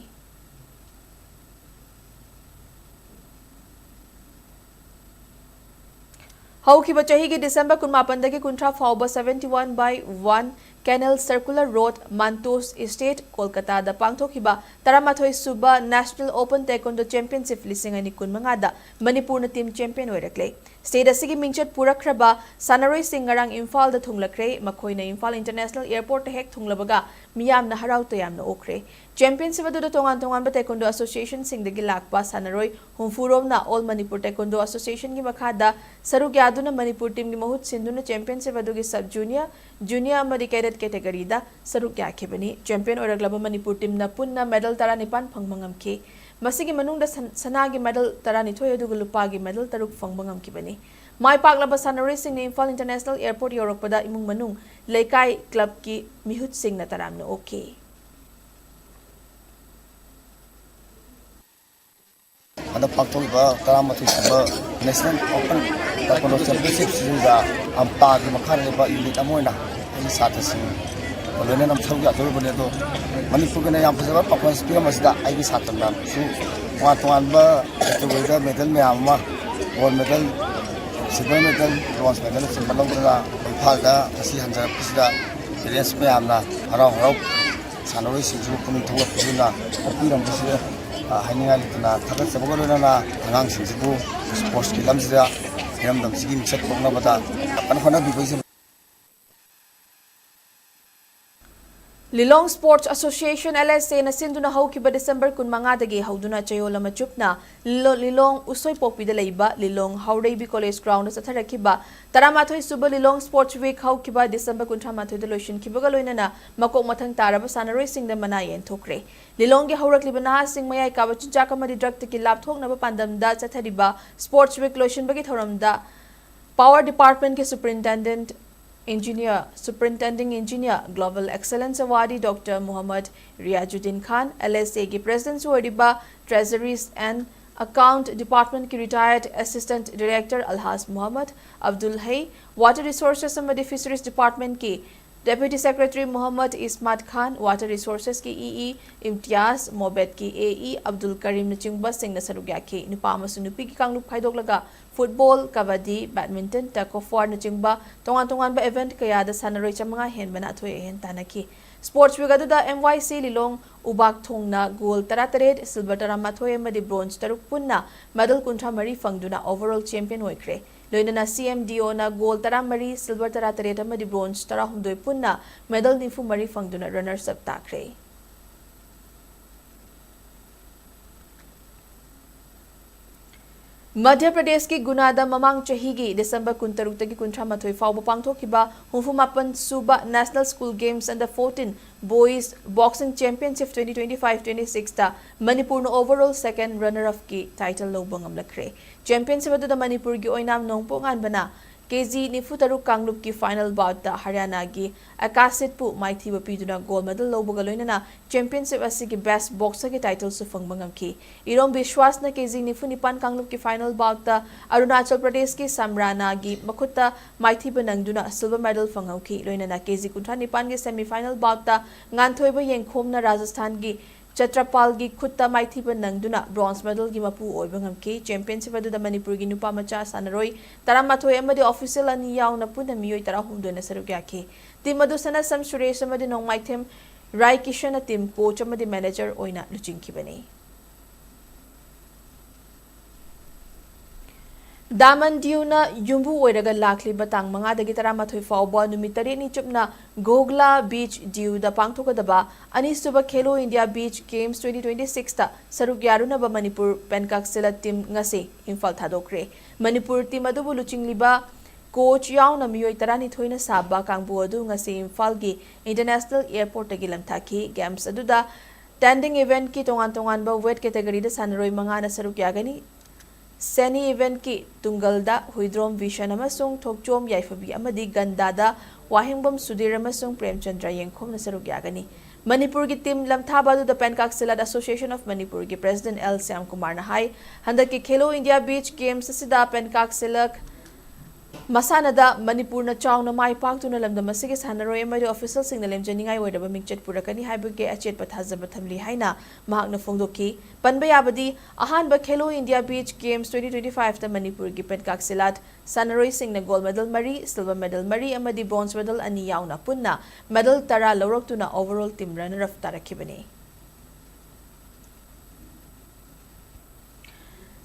ꯍꯧꯈꯤꯕ ꯆꯍꯤꯒꯤ ꯗꯤꯁꯦꯝꯕꯔ ꯀꯨꯟꯃꯥꯄꯟꯗꯒꯤ ꯀꯨꯟꯊ꯭ꯔꯥ ꯐꯥꯎꯕ seventy one by one Canal Circular Road, Mantos Estate, ꯀꯣꯜꯀꯇꯥꯗ ꯄꯥꯡꯊꯣꯛꯈꯤꯕ ꯇꯔꯥꯃꯥꯊꯣꯏ ꯁꯨꯕ National Open Taekwondo Championship ꯂꯤꯁꯤꯡ ꯑꯅꯤ ꯀꯨꯟꯃꯉꯥꯗ ꯃꯅꯤꯄꯨꯔꯅ team champion ꯑꯣꯏꯔꯛꯂꯦ꯫ State ꯑꯁꯤꯒꯤ ꯃꯤꯡꯆꯠ ꯄꯨꯔꯛꯈ꯭ꯔꯕ ꯁꯥꯟꯅꯔꯣꯏꯁꯤꯡ ꯉꯔꯥꯡ ꯏꯝꯐꯥꯜꯗ ꯊꯨꯡꯂꯈ꯭ꯔꯦ꯫ ꯃꯈꯣꯏꯅ ꯏꯝꯐꯥꯜ International Airportꯇ ꯍꯦꯛ ꯊꯨꯡꯂꯕꯒ ꯃꯤꯌꯥꯝꯅ ꯍꯔꯥꯎ ꯇꯌꯥꯝꯅ ꯑꯣꯛꯈ꯭ꯔꯦ꯫ Championship ꯑꯗꯨꯗ ꯇꯣꯉꯥꯟ ꯇꯣꯉꯥꯟꯕ taekwondo associationꯁꯤꯡꯗꯒꯤ ꯂꯥꯛꯄ ꯁꯥꯟꯅꯔꯣꯏ ꯍꯨꯝꯐꯨ ꯔꯣꯝꯅ All Manipur Taekwondo Associationꯒꯤ ꯃꯈꯥꯗ ꯁꯔꯨꯛ ꯌꯥꯗꯨꯅ ꯃꯅꯤꯄꯨꯔ teamꯒꯤ ꯃꯍꯨꯠ ꯁꯤꯟꯗꯨꯅ championship ꯑꯗꯨꯒꯤ sub junior, junior ꯑꯃꯗꯤ cadet categoryꯗ ꯁꯔꯨꯛ ꯌꯥꯈꯤꯕꯅꯤ꯫ Champion ꯑꯣꯏꯔꯛꯂꯕ ꯃꯅꯤꯄꯨꯔ teamꯅ ꯄꯨꯟꯅ medal ꯇꯔꯥꯅꯤꯄꯥꯟ ꯐꯪꯕ ꯉꯝꯈꯤ꯫ ꯃꯁꯤꯒꯤ ꯃꯅꯨꯡꯗ ꯁꯟ-, ꯁꯅꯥꯒꯤ medal ꯇꯔꯥꯅꯤꯊꯣꯏ ꯑꯗꯨꯒ ꯂꯨꯄꯥꯒꯤ medal ꯇꯔꯨꯛ ꯐꯪꯕ ꯉꯝꯈꯤꯕꯅꯤ꯫ ꯃꯥꯏ ꯄꯥꯛꯂꯕ ꯁꯥꯟꯅꯔꯣꯏꯁꯤꯡꯅ ꯏꯝꯐꯥꯜ International Airport ꯌꯧꯔꯛꯄꯗ ꯏꯃꯨꯡ ꯃꯅꯨꯡ, ꯂꯩꯀꯥꯏ clubꯀꯤ ꯃꯤꯍꯨꯠꯁꯤꯡꯅ ꯇꯔꯥꯝꯅ ꯑꯣꯛꯈꯤ꯫ ꯍꯟꯗꯛ ꯄꯥꯡꯊꯣꯛꯂꯤꯕ ꯇꯔꯥꯃꯥꯊꯣꯏ ꯁꯨꯕ National Open Taekwondo Championship ꯁꯤꯗ ꯑꯝꯄꯥꯒꯤ ꯃꯈꯥꯗ ꯂꯩꯕ unit ꯑꯃ ꯑꯣꯏꯅ ꯑꯩꯒꯤ ꯁꯥꯇ꯭ꯔꯁꯤꯡ ꯂꯣꯏꯅꯅ ꯁꯔꯨꯛ ꯌꯥꯖꯔꯨꯕꯅꯤ꯫ ꯑꯗꯣ ꯃꯅꯤꯄꯨꯔꯒꯤꯅ ꯌꯥꯝ ꯐꯖꯕ performance ꯄꯤꯔꯝꯕꯁꯤꯗ ꯑꯩꯒꯤ ꯁꯥꯇ꯭ꯔ ꯃꯌꯥꯝꯁꯨ ꯇꯣꯉꯥꯟ ꯇꯣꯉꯥꯟꯕ categoryꯗ medal ꯃꯌꯥꯝ ꯑꯃ, gold medal, Silver medal, bronze medalꯅꯆꯤꯡꯕ ꯂꯧꯗꯨꯅ ꯏꯝꯐꯥꯜꯗ ꯉꯁꯤ ꯍꯟꯖꯔꯛꯄꯁꯤꯗ parents ꯃꯌꯥꯝꯅ ꯍꯔꯥꯎ ꯍꯔꯥꯎ ꯁꯥꯟꯅꯔꯣꯏꯁꯤꯡꯁꯤꯕꯨ ꯄꯨꯛꯅꯤꯡ ꯊꯧꯒꯠꯄꯤꯗꯨꯅ ꯑꯣꯛꯄꯤꯔꯝꯕꯁꯤꯗ, ꯑ, ꯍꯥꯏꯅꯤꯡꯉꯥꯏ ꯂꯩꯇꯅ ꯊꯥꯒꯠꯆꯕꯒ ꯂꯣꯏꯅꯅ ꯑꯉꯥꯡꯁꯤꯡꯁꯤꯕꯨ sportsꯀꯤ ꯂꯝꯁꯤꯗ ꯏꯔꯝꯗꯝꯁꯤꯒꯤ ꯃꯤꯡꯆꯠ ꯊꯣꯛꯅꯕꯗ ꯀꯟꯅ ꯍꯣꯠꯅꯕꯤꯕ Lilong Sports Association, L S Aꯅ ꯁꯤꯟꯗꯨꯅ ꯍꯧꯈꯤꯕ December ꯀꯨꯟꯃꯉꯥꯗꯒꯤ ꯍꯧꯗꯨꯅ ꯆꯌꯣꯜ ꯑꯃ ꯆꯨꯞꯅ ꯂꯤꯂꯣ-, ꯂꯤꯂꯣꯡ ꯎꯁꯣꯏꯄꯣꯛꯄꯤꯗ ꯂꯩꯕ ꯂꯤꯂꯣꯡ ꯍꯥꯎꯔꯩꯕꯤ College Groundꯗ ꯆꯠꯊꯔꯛꯈꯤꯕ ꯇꯔꯥꯃꯥꯊꯣꯏ ꯁꯨꯕ Lilong Sports Week ꯍꯧꯈꯤꯕ December ꯀꯨꯟꯊ꯭ꯔꯥ ꯃꯥꯊꯣꯏꯗ ꯂꯣꯏꯁꯤꯟꯈꯤꯕꯒ ꯂꯣꯏꯅꯅ ꯃꯀꯣꯛ ꯃꯊꯪ ꯇꯥꯔꯕ ꯁꯥꯟꯅꯔꯣꯏꯁꯤꯡꯗ ꯃꯅꯥ ꯌꯦꯟꯊꯣꯛꯈ꯭ꯔꯦ꯫ ꯂꯤꯂꯣꯡꯒꯤ ꯍꯧꯔꯛꯂꯤꯕ ꯅꯍꯥꯁꯤꯡ ꯃꯌꯥꯏ ꯀꯥꯕ ꯆꯤꯟꯖꯥꯛ ꯑꯃꯗꯤ drugꯇꯒꯤ ꯂꯥꯞꯊꯣꯛꯅꯕ ꯄꯥꯟꯗꯝꯗ ꯆꯠꯊꯔꯤꯕ Sports Week ꯂꯣꯏꯁꯤꯟꯕꯒꯤ ꯊꯧꯔꯝꯗ Power Departmentꯀꯤ Superintendent Engineer, Superintending Engineer, Global Excellence Awardee Doctor Mohammad Riajuddin Khan, L S Aꯒꯤ Presidentꯁꯨ ꯑꯣꯏꯔꯤꯕ Treasuries and Account Departmentꯀꯤ Retired Assistant Director Alhaj Mohammad Abdul Hay, Water Resources ꯑꯃꯗꯤ Fisheries Departmentꯀꯤ Deputy Secretary Mohammad Ismat Khan, Water Resourcesꯀꯤ E E Imtiaz, MOBETꯀꯤ A E Abdul Karimꯅꯆꯤꯡꯕꯁꯤꯡꯅ ꯁꯔꯨꯛ ꯌꯥꯈꯤ꯫ ꯅꯨꯄꯥ ꯑꯃꯁꯨꯡ ꯅꯨꯄꯤꯒꯤ ꯀꯥꯡꯂꯨꯞ ꯈꯥꯏꯗꯣꯛꯂꯒ football, kabaddi, badminton, tug of warꯅꯆꯤꯡꯕ ꯇꯣꯉꯥꯟ ꯇꯣꯉꯥꯟꯕ event ꯀꯌꯥꯗ ꯁꯥꯟꯅꯔꯣꯏ ꯆꯥꯃꯉꯥ ꯍꯦꯟꯕꯅ ꯑꯊꯣꯏ ꯑꯍꯦꯟ ꯇꯥꯟꯅꯈꯤ꯫ Sports Week ꯑꯗꯨꯗ M Y C ꯂꯤꯂꯣꯡ ꯎꯕꯥꯛ ꯊꯣꯡꯅ gold ꯇꯔꯥꯇꯔꯦꯠ, silver ꯇꯔꯥꯃꯥꯊꯣꯏ ꯑꯃꯗꯤ bronze ꯇꯔꯨꯛ ꯄꯨꯟꯅ medal ꯀꯨꯟꯊ꯭ꯔꯥ ꯃꯔꯤ ꯐꯪꯗꯨꯅ overall champion ꯑꯣꯏꯈ꯭ꯔꯦ꯫ ꯂꯣꯏꯅꯅ C M D Oꯅ gold ꯇꯔꯥꯃꯔꯤ, silver ꯇꯔꯥꯇꯔꯦꯠ ꯑꯃꯗꯤ bronze ꯇꯔꯥꯍꯨꯝꯗꯣꯏ ꯄꯨꯟꯅ medal ꯅꯤꯐꯨ ꯃꯔꯤ ꯐꯪꯗꯨꯅ runners up ꯇꯥꯈ꯭ꯔꯦ꯫ ꯃꯙ꯭ꯌ ꯄ꯭ꯔꯗꯦꯁꯀꯤ ꯒꯨꯅꯥꯗ ꯃꯃꯥꯡ ꯆꯍꯤꯒꯤ December ꯀꯨꯟꯇꯔꯨꯛꯇꯒꯤ ꯀꯨꯟꯊ꯭ꯔꯥ ꯃꯥꯊꯣꯏ ꯐꯥꯎꯕ ꯄꯥꯡꯊꯣꯛꯈꯤꯕ ꯍꯨꯝꯐꯨ ꯃꯥꯄꯟ ꯁꯨꯕ National School Games Under fourteen Boys Boxing Championship twenty twenty-five twenty-sixꯇ ꯃꯅꯤꯄꯨꯔꯅ overall second runner upꯀꯤ title ꯂꯧꯕ ꯉꯝꯂꯛꯈ꯭ꯔꯦ꯫ Championship ꯑꯗꯨꯗ ꯃꯅꯤꯄꯨꯔꯒꯤ ꯑꯣꯏꯅꯥꯝ ꯅꯣꯡꯄꯣꯛ ꯉꯥꯟꯕꯅ K G ꯅꯤꯐꯨ ꯇꯔꯨꯛ ꯀꯥꯡꯂꯨꯞꯀꯤ final boutꯇ ꯍꯔꯤꯌꯥꯅꯥꯒꯤ ꯑꯀꯥꯁꯤꯠꯄꯨ ꯃꯥꯏꯊꯤꯕ ꯄꯤꯗꯨꯅ gold medal ꯂꯧꯕꯒ ꯂꯣꯏꯅꯅ championship ꯑꯁꯤꯒꯤ best boxerꯒꯤ titleꯁꯨ ꯐꯪꯕ ꯉꯝꯈꯤ꯫ ꯏꯔꯣꯝ ꯕꯤꯁ꯭ꯋꯥꯁꯅ K G ꯅꯤꯐꯨ ꯅꯤꯄꯥꯟ ꯀꯥꯡꯂꯨꯞꯀꯤ final boutꯇ ꯑꯔꯨꯅꯥꯆꯜ ꯄ꯭ꯔꯗꯦꯁꯀꯤ ꯁꯝꯔꯥꯅꯥꯒꯤ ꯃꯈꯨꯠꯇ ꯃꯥꯏꯊꯤꯕ ꯅꯪꯗꯨꯅ silver medal ꯐꯪꯍꯧꯈꯤ꯫ ꯂꯣꯏꯅꯅ K G ꯀꯨꯟꯊ꯭ꯔꯥ ꯅꯤꯄꯥꯟꯒꯤ semi final boutꯇ ꯉꯥꯟꯊꯣꯏꯕ ꯌꯦꯡꯈꯣꯝꯅ ꯔꯥꯖꯁꯊꯥꯟꯒꯤ ꯆꯇ꯭ꯔꯄꯥꯜꯒꯤ ꯈꯨꯠꯇ ꯃꯥꯏꯊꯤꯕ ꯅꯪꯗꯨꯅ bronze medalꯒꯤ ꯃꯄꯨ ꯑꯣꯏꯕ ꯉꯝꯈꯤ꯫ Championship ꯑꯗꯨꯗ ꯃꯅꯤꯄꯨꯔꯒꯤ ꯅꯨꯄꯥ ꯃꯆꯥ ꯁꯥꯟꯅꯔꯣꯏ ꯇꯔꯥꯃꯥꯊꯣꯏ ꯑꯃꯗꯤ official ꯑꯅꯤ ꯌꯥꯎꯅ ꯄꯨꯟꯅ ꯃꯤꯑꯣꯏ ꯇꯔꯥꯍꯨꯝꯗꯣꯏꯅ ꯁꯔꯨꯛ ꯌꯥꯈꯤ꯫ Team ꯑꯗꯨ ꯁꯅꯥꯁꯝ ꯁꯨꯔꯦꯁ ꯑꯃꯗꯤ ꯅꯣꯡꯃꯥꯏꯊꯦꯝ ꯔꯥꯏ ꯀꯤꯁꯟꯅ team coach ꯑꯃꯗꯤ manager ꯑꯣꯏꯅ ꯂꯨꯆꯤꯡꯈꯤꯕꯅꯤ꯫ ꯗꯥꯃꯟ ꯗꯤꯎꯅ ꯌꯨꯝꯕꯨ ꯑꯣꯏꯔꯒ ꯂꯥꯛꯂꯤꯕ ꯇꯥꯡ ꯃꯉꯥꯗꯒꯤ ꯇꯔꯥꯃꯥꯊꯣꯏ ꯐꯥꯎꯕ ꯅꯨꯃꯤꯠ ꯇꯔꯦꯠꯅꯤ ꯆꯨꯞꯅ ꯒꯣꯒꯂꯥ ꯕꯤꯆ ꯗꯤꯎꯗ ꯄꯥꯡꯊꯣꯛꯀꯗꯕ ꯑꯅꯤꯁꯨꯕ Khelo India beach games twenty twenty sixꯇ ꯁꯔꯨꯛ ꯌꯥꯔꯨꯅꯕ ꯃꯅꯤꯄꯨꯔ ꯄꯦꯟꯀꯥꯛ ꯁꯤꯂꯥ team ꯉꯁꯤ ꯏꯝꯐꯥꯜ ꯊꯥꯗꯣꯛꯈ꯭ꯔꯦ꯫ ꯃꯅꯤꯄꯨꯔ team ꯑꯗꯨꯕꯨ ꯂꯨꯆꯤꯡꯂꯤꯕ coach ꯌꯥꯎꯅ ꯃꯤꯑꯣꯏ ꯇꯔꯥꯅꯤꯊꯣꯏꯅ ꯁꯥꯕ ꯀꯥꯡꯕꯨ ꯑꯗꯨ ꯉꯁꯤ ꯏꯝꯐꯥꯜꯒꯤ international airportꯇꯒꯤ ꯂꯝꯊꯥꯈꯤ꯫ Games ꯑꯗꯨꯗ tending eventꯀꯤ ꯇꯣꯉꯥꯟ ꯇꯣꯉꯥꯟꯕ weight categoryꯗ ꯁꯥꯟꯅꯔꯣꯏ ꯃꯉꯥꯅ ꯁꯔꯨꯛ ꯌꯥꯒꯅꯤ꯫ Semi eventꯀꯤ ꯇꯨꯡꯒꯜꯗ ꯍꯨꯏꯗ꯭ꯔꯣꯝ ꯕꯤꯁꯟ ꯑꯃꯁꯨꯡ ꯊꯣꯛꯆꯣꯝ ꯌꯥꯏꯐꯕꯤ ꯑꯃꯗꯤ ꯒꯟꯗꯥꯗ ꯋꯥꯍꯦꯡꯕꯝ ꯁꯨꯙꯤꯔ ꯑꯃꯁꯨꯡ ꯄ꯭ꯔꯦꯝꯆꯟꯗ꯭ꯔ ꯌꯦꯡꯈꯣꯝꯅ ꯁꯔꯨꯛ ꯌꯥꯒꯅꯤ꯫ ꯃꯅꯤꯄꯨꯔꯒꯤ team ꯂꯝꯊꯥꯕ ꯑꯗꯨꯗ ꯄꯦꯟꯀꯥꯛ ꯁꯤꯂꯥꯠ Association of ꯃꯅꯤꯄꯨꯔꯒꯤ president ꯑꯦꯜ ꯁ꯭ꯌꯥꯝꯀꯨꯃꯥꯔꯅ ꯍꯥꯏ, ꯍꯟꯗꯛꯀꯤ ꯈꯦꯂꯣ ꯏꯟꯗꯤꯌꯥ ꯕꯤꯆ ꯒꯦꯝꯁ ꯑꯁꯤꯗ ꯄꯦꯟꯀꯥꯛ ꯁꯤꯂꯥꯠ ꯃꯁꯥꯟꯅꯗ ꯃꯅꯤꯄꯨꯔꯅ ꯆꯥꯎꯅ ꯃꯥꯏ ꯄꯥꯛꯇꯨꯅ ꯂꯝꯗꯝ ꯑꯁꯤꯒꯤ ꯁꯥꯟꯅꯔꯣꯏ ꯑꯃꯗꯤ officialꯁꯤꯡꯅ ꯂꯦꯝꯖꯅꯤꯡꯉꯥꯏ ꯑꯣꯏꯔꯕ ꯃꯤꯡꯆꯠ ꯄꯨꯔꯛꯀꯅꯤ ꯍꯥꯏꯕꯒꯤ ꯑꯆꯦꯠꯄ ꯊꯥꯖꯕ ꯊꯝꯂꯤ ꯍꯥꯏꯅ ꯃꯍꯥꯛꯅ ꯐꯣꯡꯗꯣꯛꯈꯤ꯫ ꯄꯟꯕ ꯌꯥꯕꯗꯤ, ꯑꯍꯥꯟꯕ Khelo India beach games twenty twenty fiveꯇ ꯃꯅꯤꯄꯨꯔꯒꯤ ꯄꯦꯟꯀꯥꯛ ꯁꯤꯂꯥꯠ ꯁꯥꯟꯅꯔꯣꯏꯁꯤꯡꯅ gold medal ꯃꯔꯤ, silver medal ꯃꯔꯤ ꯑꯃꯗꯤ bronze medal ꯑꯅꯤ ꯌꯥꯎꯅ ꯄꯨꯟꯅ medal ꯇꯔꯥ ꯂꯧꯔꯛꯇꯨꯅ overall team runner up ꯇꯥꯔꯛꯈꯤꯕꯅꯤ꯫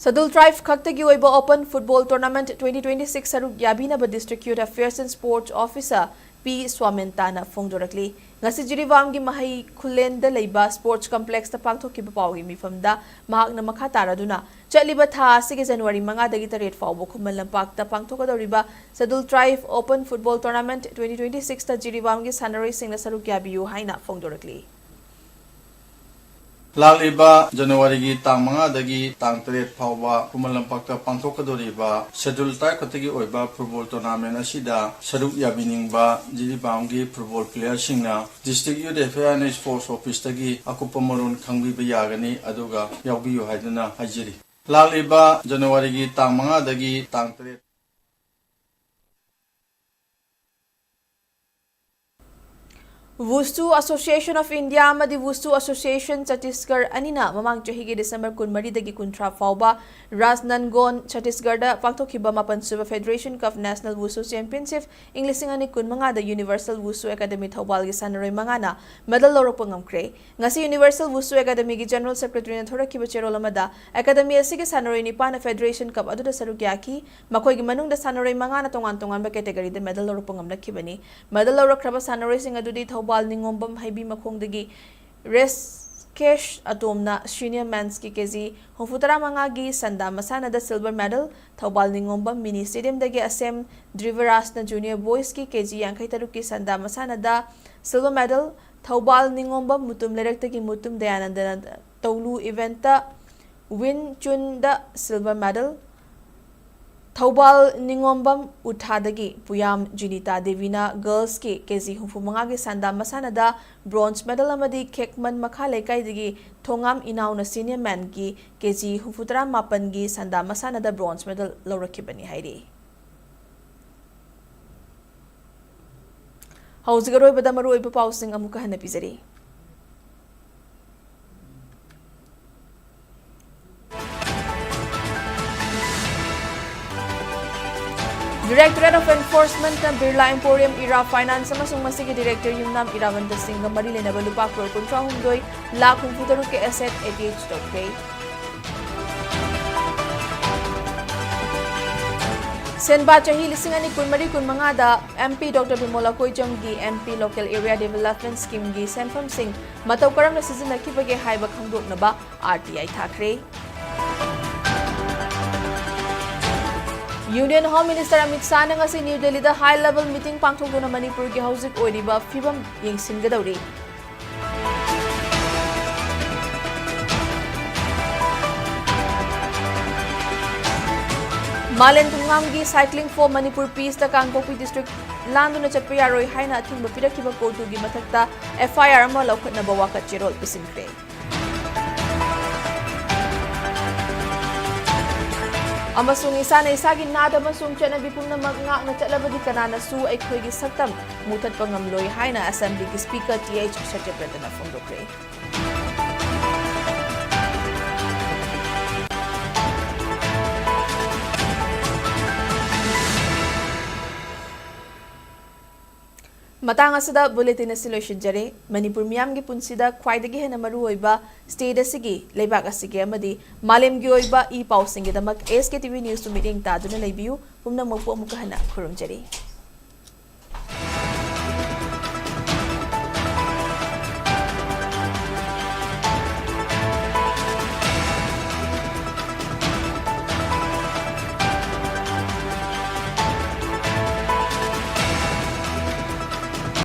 Scheduled tribe ꯈꯛꯇꯒꯤ ꯑꯣꯏꯕ open football tournament twenty twenty six ꯁꯔꯨꯛ ꯌꯥꯕꯤꯅꯕ District Youth Affairs and Sports Officer ꯄꯤ ꯁ꯭ꯋꯥꯃꯦꯟꯇꯥꯅ ꯐꯣꯡꯗꯣꯔꯛꯂꯤ꯫ ꯉꯁꯤ ꯖꯤꯔꯤꯕꯥꯝꯒꯤ ꯃꯍꯩ ꯈꯨꯂꯦꯟꯗ ꯂꯩꯕ sports complexꯇ ꯄꯥꯡꯊꯣꯛꯈꯤꯕ ꯄꯥꯎꯒꯤ ꯃꯤꯐꯝꯗ ꯃꯍꯥꯛꯅ ꯃꯈꯥ ꯇꯥꯔꯗꯨꯅ, ꯆꯠꯂꯤꯕ ꯊꯥ ꯑꯁꯤꯒꯤ ꯖꯅꯋꯥꯔꯤ ꯃꯉꯥꯗꯒꯤ ꯇꯔꯦꯠ ꯐꯥꯎꯕ ꯈꯨꯃꯟ ꯂꯝꯄꯥꯛꯇ ꯄꯥꯡꯊꯣꯛꯀꯗꯧꯔꯤꯕ Scheduled Tribe Open Football Tournament twenty twenty sixꯇ ꯖꯤꯔꯤꯕꯥꯝꯒꯤ ꯁꯥꯟꯅꯔꯣꯏꯁꯤꯡꯅ ꯁꯔꯨꯛ ꯌꯥꯕꯤꯌꯨ ꯍꯥꯏꯅ ꯐꯣꯡꯗꯣꯔꯛꯂꯤ꯫ ꯂꯥꯛꯂꯤꯕ ꯖꯅꯋꯥꯔꯤꯒꯤ ꯇꯥꯡ ꯃꯉꯥꯗꯒꯤ ꯇꯥꯡ ꯇꯔꯦꯠ ꯐꯥꯎꯕ ꯈꯨꯃꯟ ꯂꯝꯄꯥꯛꯇ ꯄꯥꯡꯊꯣꯛꯀꯗꯧꯔꯤꯕ Scheduled Tribe ꯈꯛꯇꯒꯤ ꯑꯣꯏꯕ football tournament ꯑꯁꯤꯗ ꯁꯔꯨꯛ ꯌꯥꯕꯤꯅꯤꯡꯕ ꯖꯤꯔꯤꯕꯥꯝꯒꯤ football playerꯁꯤꯡꯅ District Youth Affairs and Sports Officeꯇꯒꯤ ꯑꯀꯨꯞꯄ ꯃꯔꯣꯜ ꯈꯪꯕꯤꯕ ꯌꯥꯒꯅꯤ, ꯑꯗꯨꯒ ꯌꯥꯎꯕꯤꯌꯨ ꯍꯥꯏꯗꯨꯅ ꯍꯥꯏꯖꯔꯤ꯫ ꯂꯥꯛꯂꯤꯕ ꯖꯅꯋꯥꯔꯤꯒꯤ ꯇꯥꯡ ꯃꯉꯥꯗꯒꯤ ꯇꯥꯡ ꯇꯔꯦꯠ꯫ Wushu Association of India ꯑꯃꯗꯤ Wushu Association Chhattisgarh ꯑꯅꯤꯅ ꯃꯃꯥꯡ ꯆꯍꯤꯒꯤ ꯗꯤꯁꯦꯝꯕꯔ ꯀꯨꯟꯃꯔꯤꯗꯒꯤ ꯀꯨꯟꯊ꯭ꯔꯥ ꯐꯥꯎꯕ ꯔꯥꯖꯅꯟꯒꯣꯟ, ꯆꯇꯤꯁꯒꯔꯗ ꯄꯥꯡꯊꯣꯛꯈꯤꯕ ꯃꯥꯄꯟ ꯁꯨꯕ Federation Cup National Wushu Championship ꯏꯪ ꯂꯤꯁꯤꯡ ꯑꯅꯤ ꯀꯨꯟꯃꯉꯥꯗ Universal Wushu Academy ꯊꯧꯕꯥꯜꯒꯤ ꯁꯥꯟꯅꯔꯣꯏ ꯃꯉꯥꯅ medal ꯂꯧꯔꯛꯄ ꯉꯝꯈ꯭ꯔꯦ꯫ ꯉꯁꯤ Universal Wushu Academyꯒꯤ General Secretaryꯅ ꯊꯣꯔꯛꯈꯤꯕ ꯆꯦꯔꯣꯜ ꯑꯃꯗ, Academy ꯑꯁꯤꯒꯤ ꯁꯥꯟꯅꯔꯣꯏ ꯅꯤꯄꯥꯟꯅ Federation Cup ꯑꯗꯨꯗ ꯁꯔꯨꯛ ꯌꯥꯈꯤ꯫ ꯃꯈꯣꯏꯒꯤ ꯃꯅꯨꯡꯗ ꯁꯥꯟꯅꯔꯣꯏ ꯃꯉꯥꯅ ꯇꯣꯉꯥꯟ ꯇꯣꯉꯥꯟꯕ categoryꯗ medal ꯂꯧꯔꯛꯄ ꯉꯝꯂꯛꯈꯤꯕꯅꯤ꯫ Medal ꯂꯧꯔꯛꯈ꯭ꯔꯕ ꯁꯥꯟꯅꯔꯣꯏꯁꯤꯡ ꯑꯗꯨꯗꯤ ꯊꯧꯕꯥꯜ ꯅꯤꯉꯣꯝꯕꯝ ꯍꯩꯕꯤ ꯃꯈꯣꯡꯗꯒꯤ ꯔꯦꯁꯀꯦꯁ ꯑꯇꯣꯝꯅ senior mensꯀꯤ ꯀꯦꯖꯤ ꯍꯨꯝꯐꯨꯇꯔꯥ ꯃꯉꯥꯒꯤ ꯁꯟꯗꯥ ꯃꯁꯥꯟꯅꯗ silver medal, Thoubal ꯅꯤꯉꯣꯝꯕꯝ mini stadiumꯗꯒꯤ ꯑꯁꯦꯝ ꯗ꯭ꯔꯤꯕꯔꯥꯖꯅ junior boysꯀꯤ ꯀꯦꯖꯤ ꯌꯥꯡꯈꯩ ꯇꯔꯨꯛꯀꯤ ꯁꯟꯗꯥ ꯃꯁꯥꯟꯅꯗ silver medal, ꯊꯧꯕꯥꯜ ꯅꯤꯉꯣꯝꯕꯝ ꯃꯨꯇꯨꯝ ꯂꯩꯔꯛꯇꯒꯤ ꯃꯨꯇꯨꯝ ꯗꯌꯥꯅꯟꯗꯅ ꯇꯧꯂꯨ eventꯇ ꯋꯤꯟ ꯆꯨꯟꯗ silver medal, ꯊꯧꯕꯥꯜ ꯅꯤꯉꯣꯝꯕꯝ ꯎꯊꯥꯗꯒꯤ ꯄꯨꯌꯥꯝ ꯖꯤꯅꯤꯇꯥ ꯗꯦꯕꯤꯅ girlsꯀꯤ ꯀꯦꯖꯤ ꯍꯨꯝꯐꯨ ꯃꯉꯥꯒꯤ ꯁꯟꯗꯥ ꯃꯁꯥꯟꯅꯗ bronze medal ꯑꯃꯗꯤ ꯈꯦꯛꯃꯟ ꯃꯈꯥ ꯂꯩꯀꯥꯏꯗꯒꯤ ꯊꯣꯉꯥꯝ ꯏꯅꯥꯎꯅ senior menꯒꯤ ꯀꯦꯖꯤ ꯍꯨꯝꯐꯨꯇꯔꯥ ꯃꯥꯄꯟꯒꯤ ꯁꯟꯗꯥ ꯃꯁꯥꯟꯅꯗ bronze medal ꯂꯧꯔꯛꯈꯤꯕꯅꯤ ꯍꯥꯏꯔꯤ꯫ ꯍꯧꯖꯤꯛ ꯑꯔꯣꯏꯕꯗ ꯃꯔꯨꯑꯣꯏꯕ ꯄꯥꯎꯁꯤꯡ ꯑꯃꯨꯛꯀ ꯍꯟꯅ ꯄꯤꯖꯔꯤ꯫ Directorate of Enforcementꯅ Birla Emporium Era Finance ꯑꯃꯁꯨꯡ ꯃꯁꯤꯒꯤ director ꯌꯨꯝꯅꯥꯝ ꯏꯔꯥꯕꯟꯇ ꯁꯤꯡꯒ ꯃꯔꯤ ꯂꯩꯅꯕ ꯂꯨꯄꯥ ꯀ꯭ꯔꯣꯔ ꯀꯨꯟꯊ꯭ꯔꯥ ꯍꯨꯝꯗꯣꯏ ꯂꯥꯈ ꯍꯨꯝꯐꯨ ꯇꯔꯨꯛꯀꯤ asset seize ꯇꯧꯈ꯭ꯔꯦ꯫ ꯁꯦꯟꯕꯥ ꯆꯍꯤ ꯂꯤꯁꯤꯡ ꯑꯅꯤ ꯀꯨꯟꯃꯔꯤ ꯀꯨꯟꯃꯉꯥꯗ MP Doctor ꯕꯤꯃꯣꯂꯥ ꯀꯣꯏꯖꯝꯒꯤ MP Local Area Development Schemeꯒꯤ ꯁꯦꯟꯐꯝꯁꯤꯡ ꯃꯇꯧ ꯀꯔꯝꯅ ꯁꯤꯖꯤꯟꯅꯈꯤꯕꯒꯦ ꯍꯥꯏꯕ ꯈꯪꯗꯣꯛꯅꯕ RTI ꯊꯥꯈ꯭ꯔꯦ꯫ Union Home Minister ꯑꯃꯤꯠ ꯁꯥꯍꯅ ꯉꯁꯤ ꯅ꯭ꯌꯨ ꯗꯦꯜꯂꯤꯗ high level meeting ꯄꯥꯡꯊꯣꯛꯇꯨꯅ ꯃꯅꯤꯄꯨꯔꯒꯤ ꯍꯧꯖꯤꯛ ꯑꯣꯏꯔꯤꯕ ꯐꯤꯕꯝ ꯌꯦꯡꯁꯤꯟꯒꯗꯧꯔꯤ꯫ ꯃꯥꯂꯦꯝ ꯊꯣꯡꯉꯥꯝꯒꯤ Cycling for Manipur Peaceꯇ ꯀꯥꯡꯄꯣꯛꯄꯤ district ꯂꯥꯟꯗꯨꯅ ꯆꯠꯄ ꯌꯥꯔꯣꯏ ꯍꯥꯏꯅ ꯑꯊꯤꯡꯕ ꯄꯤꯔꯛꯈꯤꯕ ꯀꯣꯔꯇꯨꯒꯤ ꯃꯊꯛꯇ FIR ꯑꯃ ꯂꯧꯈꯠꯅꯕ ꯋꯥꯀꯠ ꯆꯦꯔꯣꯜ ꯄꯤꯁꯤꯟꯈ꯭ꯔꯦ꯫ ꯑꯃꯁꯨꯡ ꯏꯁꯥꯅ ꯏꯁꯥꯒꯤ ꯅꯥꯠ ꯑꯃꯁꯨꯡ ꯆꯠꯅꯕꯤ ꯄꯨꯝꯅꯃꯛ ꯉꯥꯛꯅ ꯆꯠꯂꯕꯗꯤ ꯀꯅꯥꯅꯁꯨ ꯑꯩꯈꯣꯏꯒꯤ ꯁꯛꯇꯝ ꯃꯨꯊꯠꯄ ꯉꯝꯂꯣꯏ ꯍꯥꯏꯅ ꯑꯦꯁꯦꯝꯕ꯭ꯂꯤꯒꯤ ꯁ꯭ꯄꯤꯀꯔ ꯇꯤ ꯑꯩꯆ ꯁꯇ꯭ꯌꯕ꯭ꯔꯇꯅ ꯐꯣꯡꯗꯣꯛꯈ꯭ꯔꯦ꯫ ꯃꯇꯥꯡ ꯑꯁꯤꯗ ꯕꯨꯂꯦꯇꯤꯟ ꯑꯁꯤ ꯂꯣꯏꯁꯤꯟꯖꯔꯦ꯫ ꯃꯅꯤꯄꯨꯔ ꯃꯤꯌꯥꯝꯒꯤ ꯄꯨꯟꯁꯤꯗ ꯈ꯭ꯋꯥꯏꯗꯒꯤ ꯍꯦꯟꯅ ꯃꯔꯨꯑꯣꯏꯕ ꯁ꯭ꯇꯦꯠ ꯑꯁꯤꯒꯤ, ꯂꯩꯕꯥꯛ ꯑꯁꯤꯒꯤ ꯑꯃꯗꯤ ꯃꯥꯂꯦꯝꯒꯤ ꯑꯣꯏꯕ ꯏ ꯄꯥꯎꯁꯤꯡꯒꯤꯗꯃꯛ ꯑꯦꯁ ꯀꯦ ꯇꯤ ꯚꯤ ꯅ꯭ꯌꯨꯁꯇꯨ ꯃꯤꯠꯌꯦꯡ ꯇꯥꯗꯨꯅ ꯂꯩꯕꯤꯌꯨ꯫ ꯄꯨꯝꯅꯃꯛꯄꯨ ꯑꯃꯨꯛꯀ ꯍꯟꯅ ꯈꯨꯔꯨꯝꯖꯔꯤ꯫